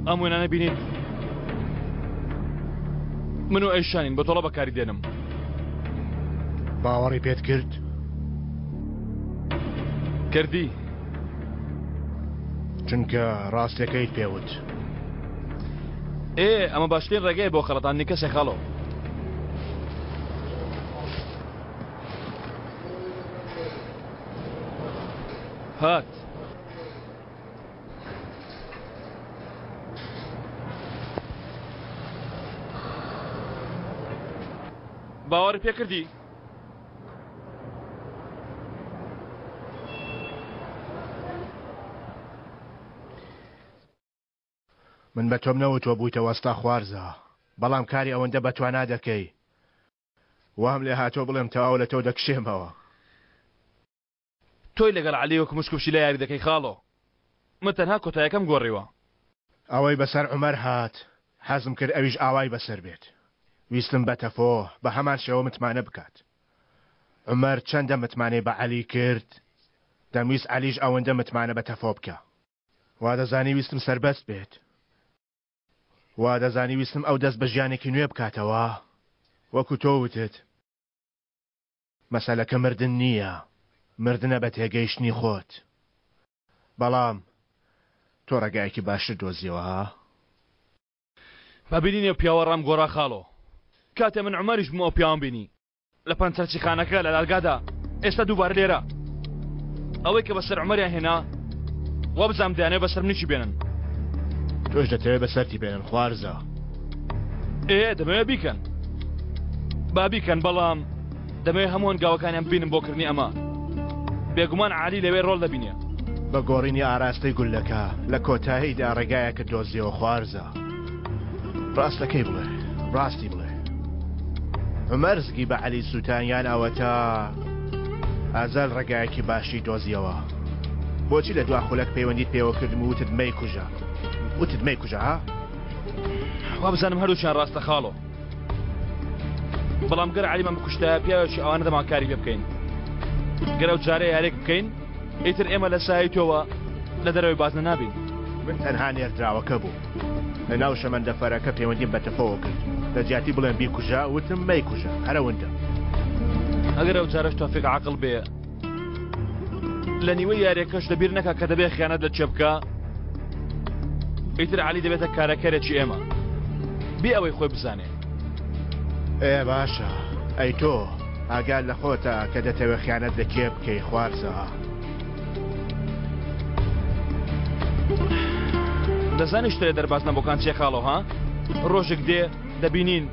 ئەم وێنانە بینیت؟ من و ئەیشانین بە تۆڵە بەکاری دێنم. باوەڕی پێت کرد؟ کردی. چونکە ڕاستەکەیت پێوت. ئێ ئەمە باشترین ڕێگەیە بۆ خەڵەتاندنی کەسێک خاڵۆ. هات. باوەڕی پێکردی؟ من بە تۆم نەوتوە بوویتە وەستا خوارزا بەڵام کاری ئەوەندە بەتوانا دەکەی وام لێ هاتوە بڵێم تەواو لە تۆ دەکشێمەوە. تۆی لەگەڵ عەلی وەک مشک و پشیلە یاری دەکەی خاڵۆ من تەنها کۆتایەکەم گۆڕیوە. ئەوەی بەسەر عومەر هات حەزم کرد ئەویش ئاوای بەسەر بێت ویستم بە تەفۆ بە هەمان شێوە متمانە بکات عومەر چەندە متمانەی بە عەلی کرد دەمویست عەلیش ئەوەندە متمانە بە تەفۆ بکا وادەزانی ویستم سەربەست بێت وادەزانی ویستم ئەو دەست بە ژیانێکی نوێ بکاتەوە وەکو تۆ وتت مەسەلەکە مردن نییە، مردنە بە تێگەیشتنی خۆت. بەڵام تۆ ڕێگایەکی باشتر دۆزیەوە ها؟ بە بینینی ئەو پیاوە ڕام گۆڕا خاڵۆ. کاتێ من عومەریش بووم ئەو پیاوەم بینی. لە پەنچەرچیخانەکە، لە دادگادا، ئێستا دووبارە لێرە. ئەوەی کە بەسەر عومەریان هێنا، وابزانم دەیانەوێ بەسەر منیشی بێنن. تۆش دەتەوێ بەسەرتی بێنن خوارزا؟ ئێ دەمەوێ بیکەن. با بیکەن بەڵام دەمەوێ هەموو هەنگاوەکانیان ببینم بۆ کردنی ئەمە. بێگومان عەلی لەوێ ڕۆڵ دەبینێ. بە گۆڕینی ئاراستەی گوللەکە لە کۆتاییدا ڕێگایەکت دۆزیەوە خوارزا. ڕاستەکەی بڵێ، ڕاستی بڵێ. عومەر زگی بە عەلی سووتان یان ئەوەتا ئازال ڕێگایەکی باشی دۆزیەوە؟ بۆچی لە دوا خولەک پەیوەندیت پێوە کردم و وتت مەیکوژە؟ وتت مەیکوژە ها؟ وابزانم هەردووکیان ڕاستە خاڵۆ. بەڵام گەر عەلیمان بکوشتایە پیاوێکی ئەوانە دەمان کاری پێ بکەین. گەر ئەو جارە یارێک بکەین ئیتر ئێمە لە سایەی تۆوە لە دەرەوەی بازنە نابین. من تەنها نێردراوەکە بووم. لە ناو شەمەندەفەرەکە پەیوەندیم بە تفەوە کرد. لە جیاتی بڵێم بیکوژە، وتم مەیکوژە. هەر ئەوەندە. ئەگەر ئەو جارەش تۆفیق عاقڵ بێ لە نیوەی یاریەکەش لەبیر نەکا کە دەبێ خیانەت لە کێ بکا، ئیتر عەلی دەبێتە کارەکەرێکی ئێمە بێ ئەوەی خۆی بزانێ. ئێ باشە ئەی تۆ ئاگات لە خۆتە کە دەتەوێ خیانەت لە کێ بکەی خوارزا؟ دەزانی شتێ دەرباز نەبۆکان چیە خاڵۆ ها؟ ڕۆژێک دێ دەبینین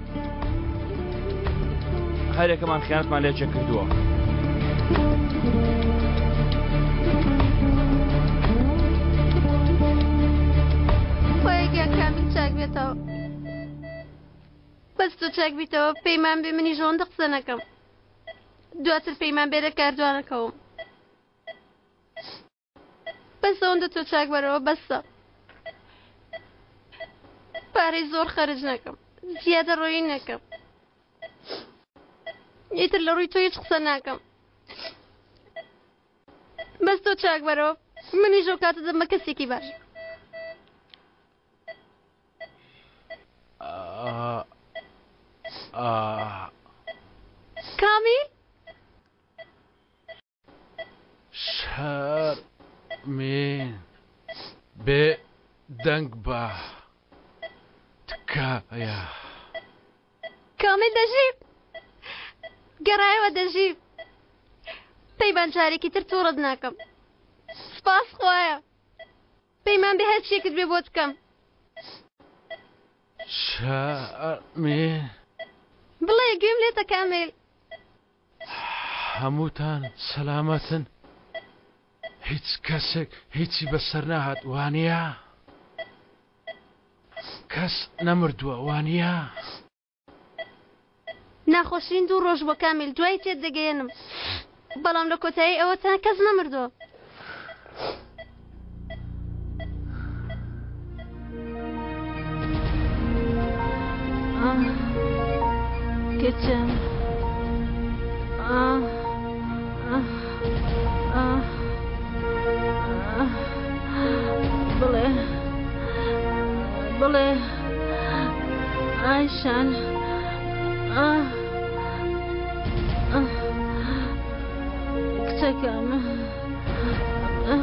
هەرێکەمان خیانەتمان لێ چێ کردووە. خوایە گیان کامیل چاک بێتەوە. بەس تۆ چاک بیتەوە پەیمان بێ منیش ئەوەندە قسە نەکەم دواتر پەیمان بێ لە کار دوانەکەوم بەس ئەوەندە تۆ چاک بەرەوە بەسە پارەی زۆر خەرج نەکەم زیادە ڕۆیی نەکەم ئیتر لە ڕووی تۆ هیچ قسە ناکەم بەس تۆ چاک بەرەوە منیش ئەو کاتە دەبمە کەسێکی باش کامیل شەرمین بێ دەنگ بە تکایە. کامیل دەژی گەڕایەوە دەژی پەیمان جارێکی تر توڕەت ناکەم سپاس خوایە پەیمان بێ هەر چیەکت بێ بۆت بکەم. شەرمین. بڵێ گوێم لێتە کامیل. هەمووتان سەلامەتن؟ هیچ کەسێک هیچی بەسەر نەهات وانییە؟ کەس نەمردووە وانییە؟ ناخۆشترین دوو ڕۆژ بووە کامیل دوای تێت دەگەیەنم بەڵام لە کۆتایی ئەوە تا کەس نەمردووە. کچم بڵێ بڵێ ئایشان. کچەکەم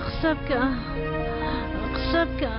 قسە بکە قسە بکە.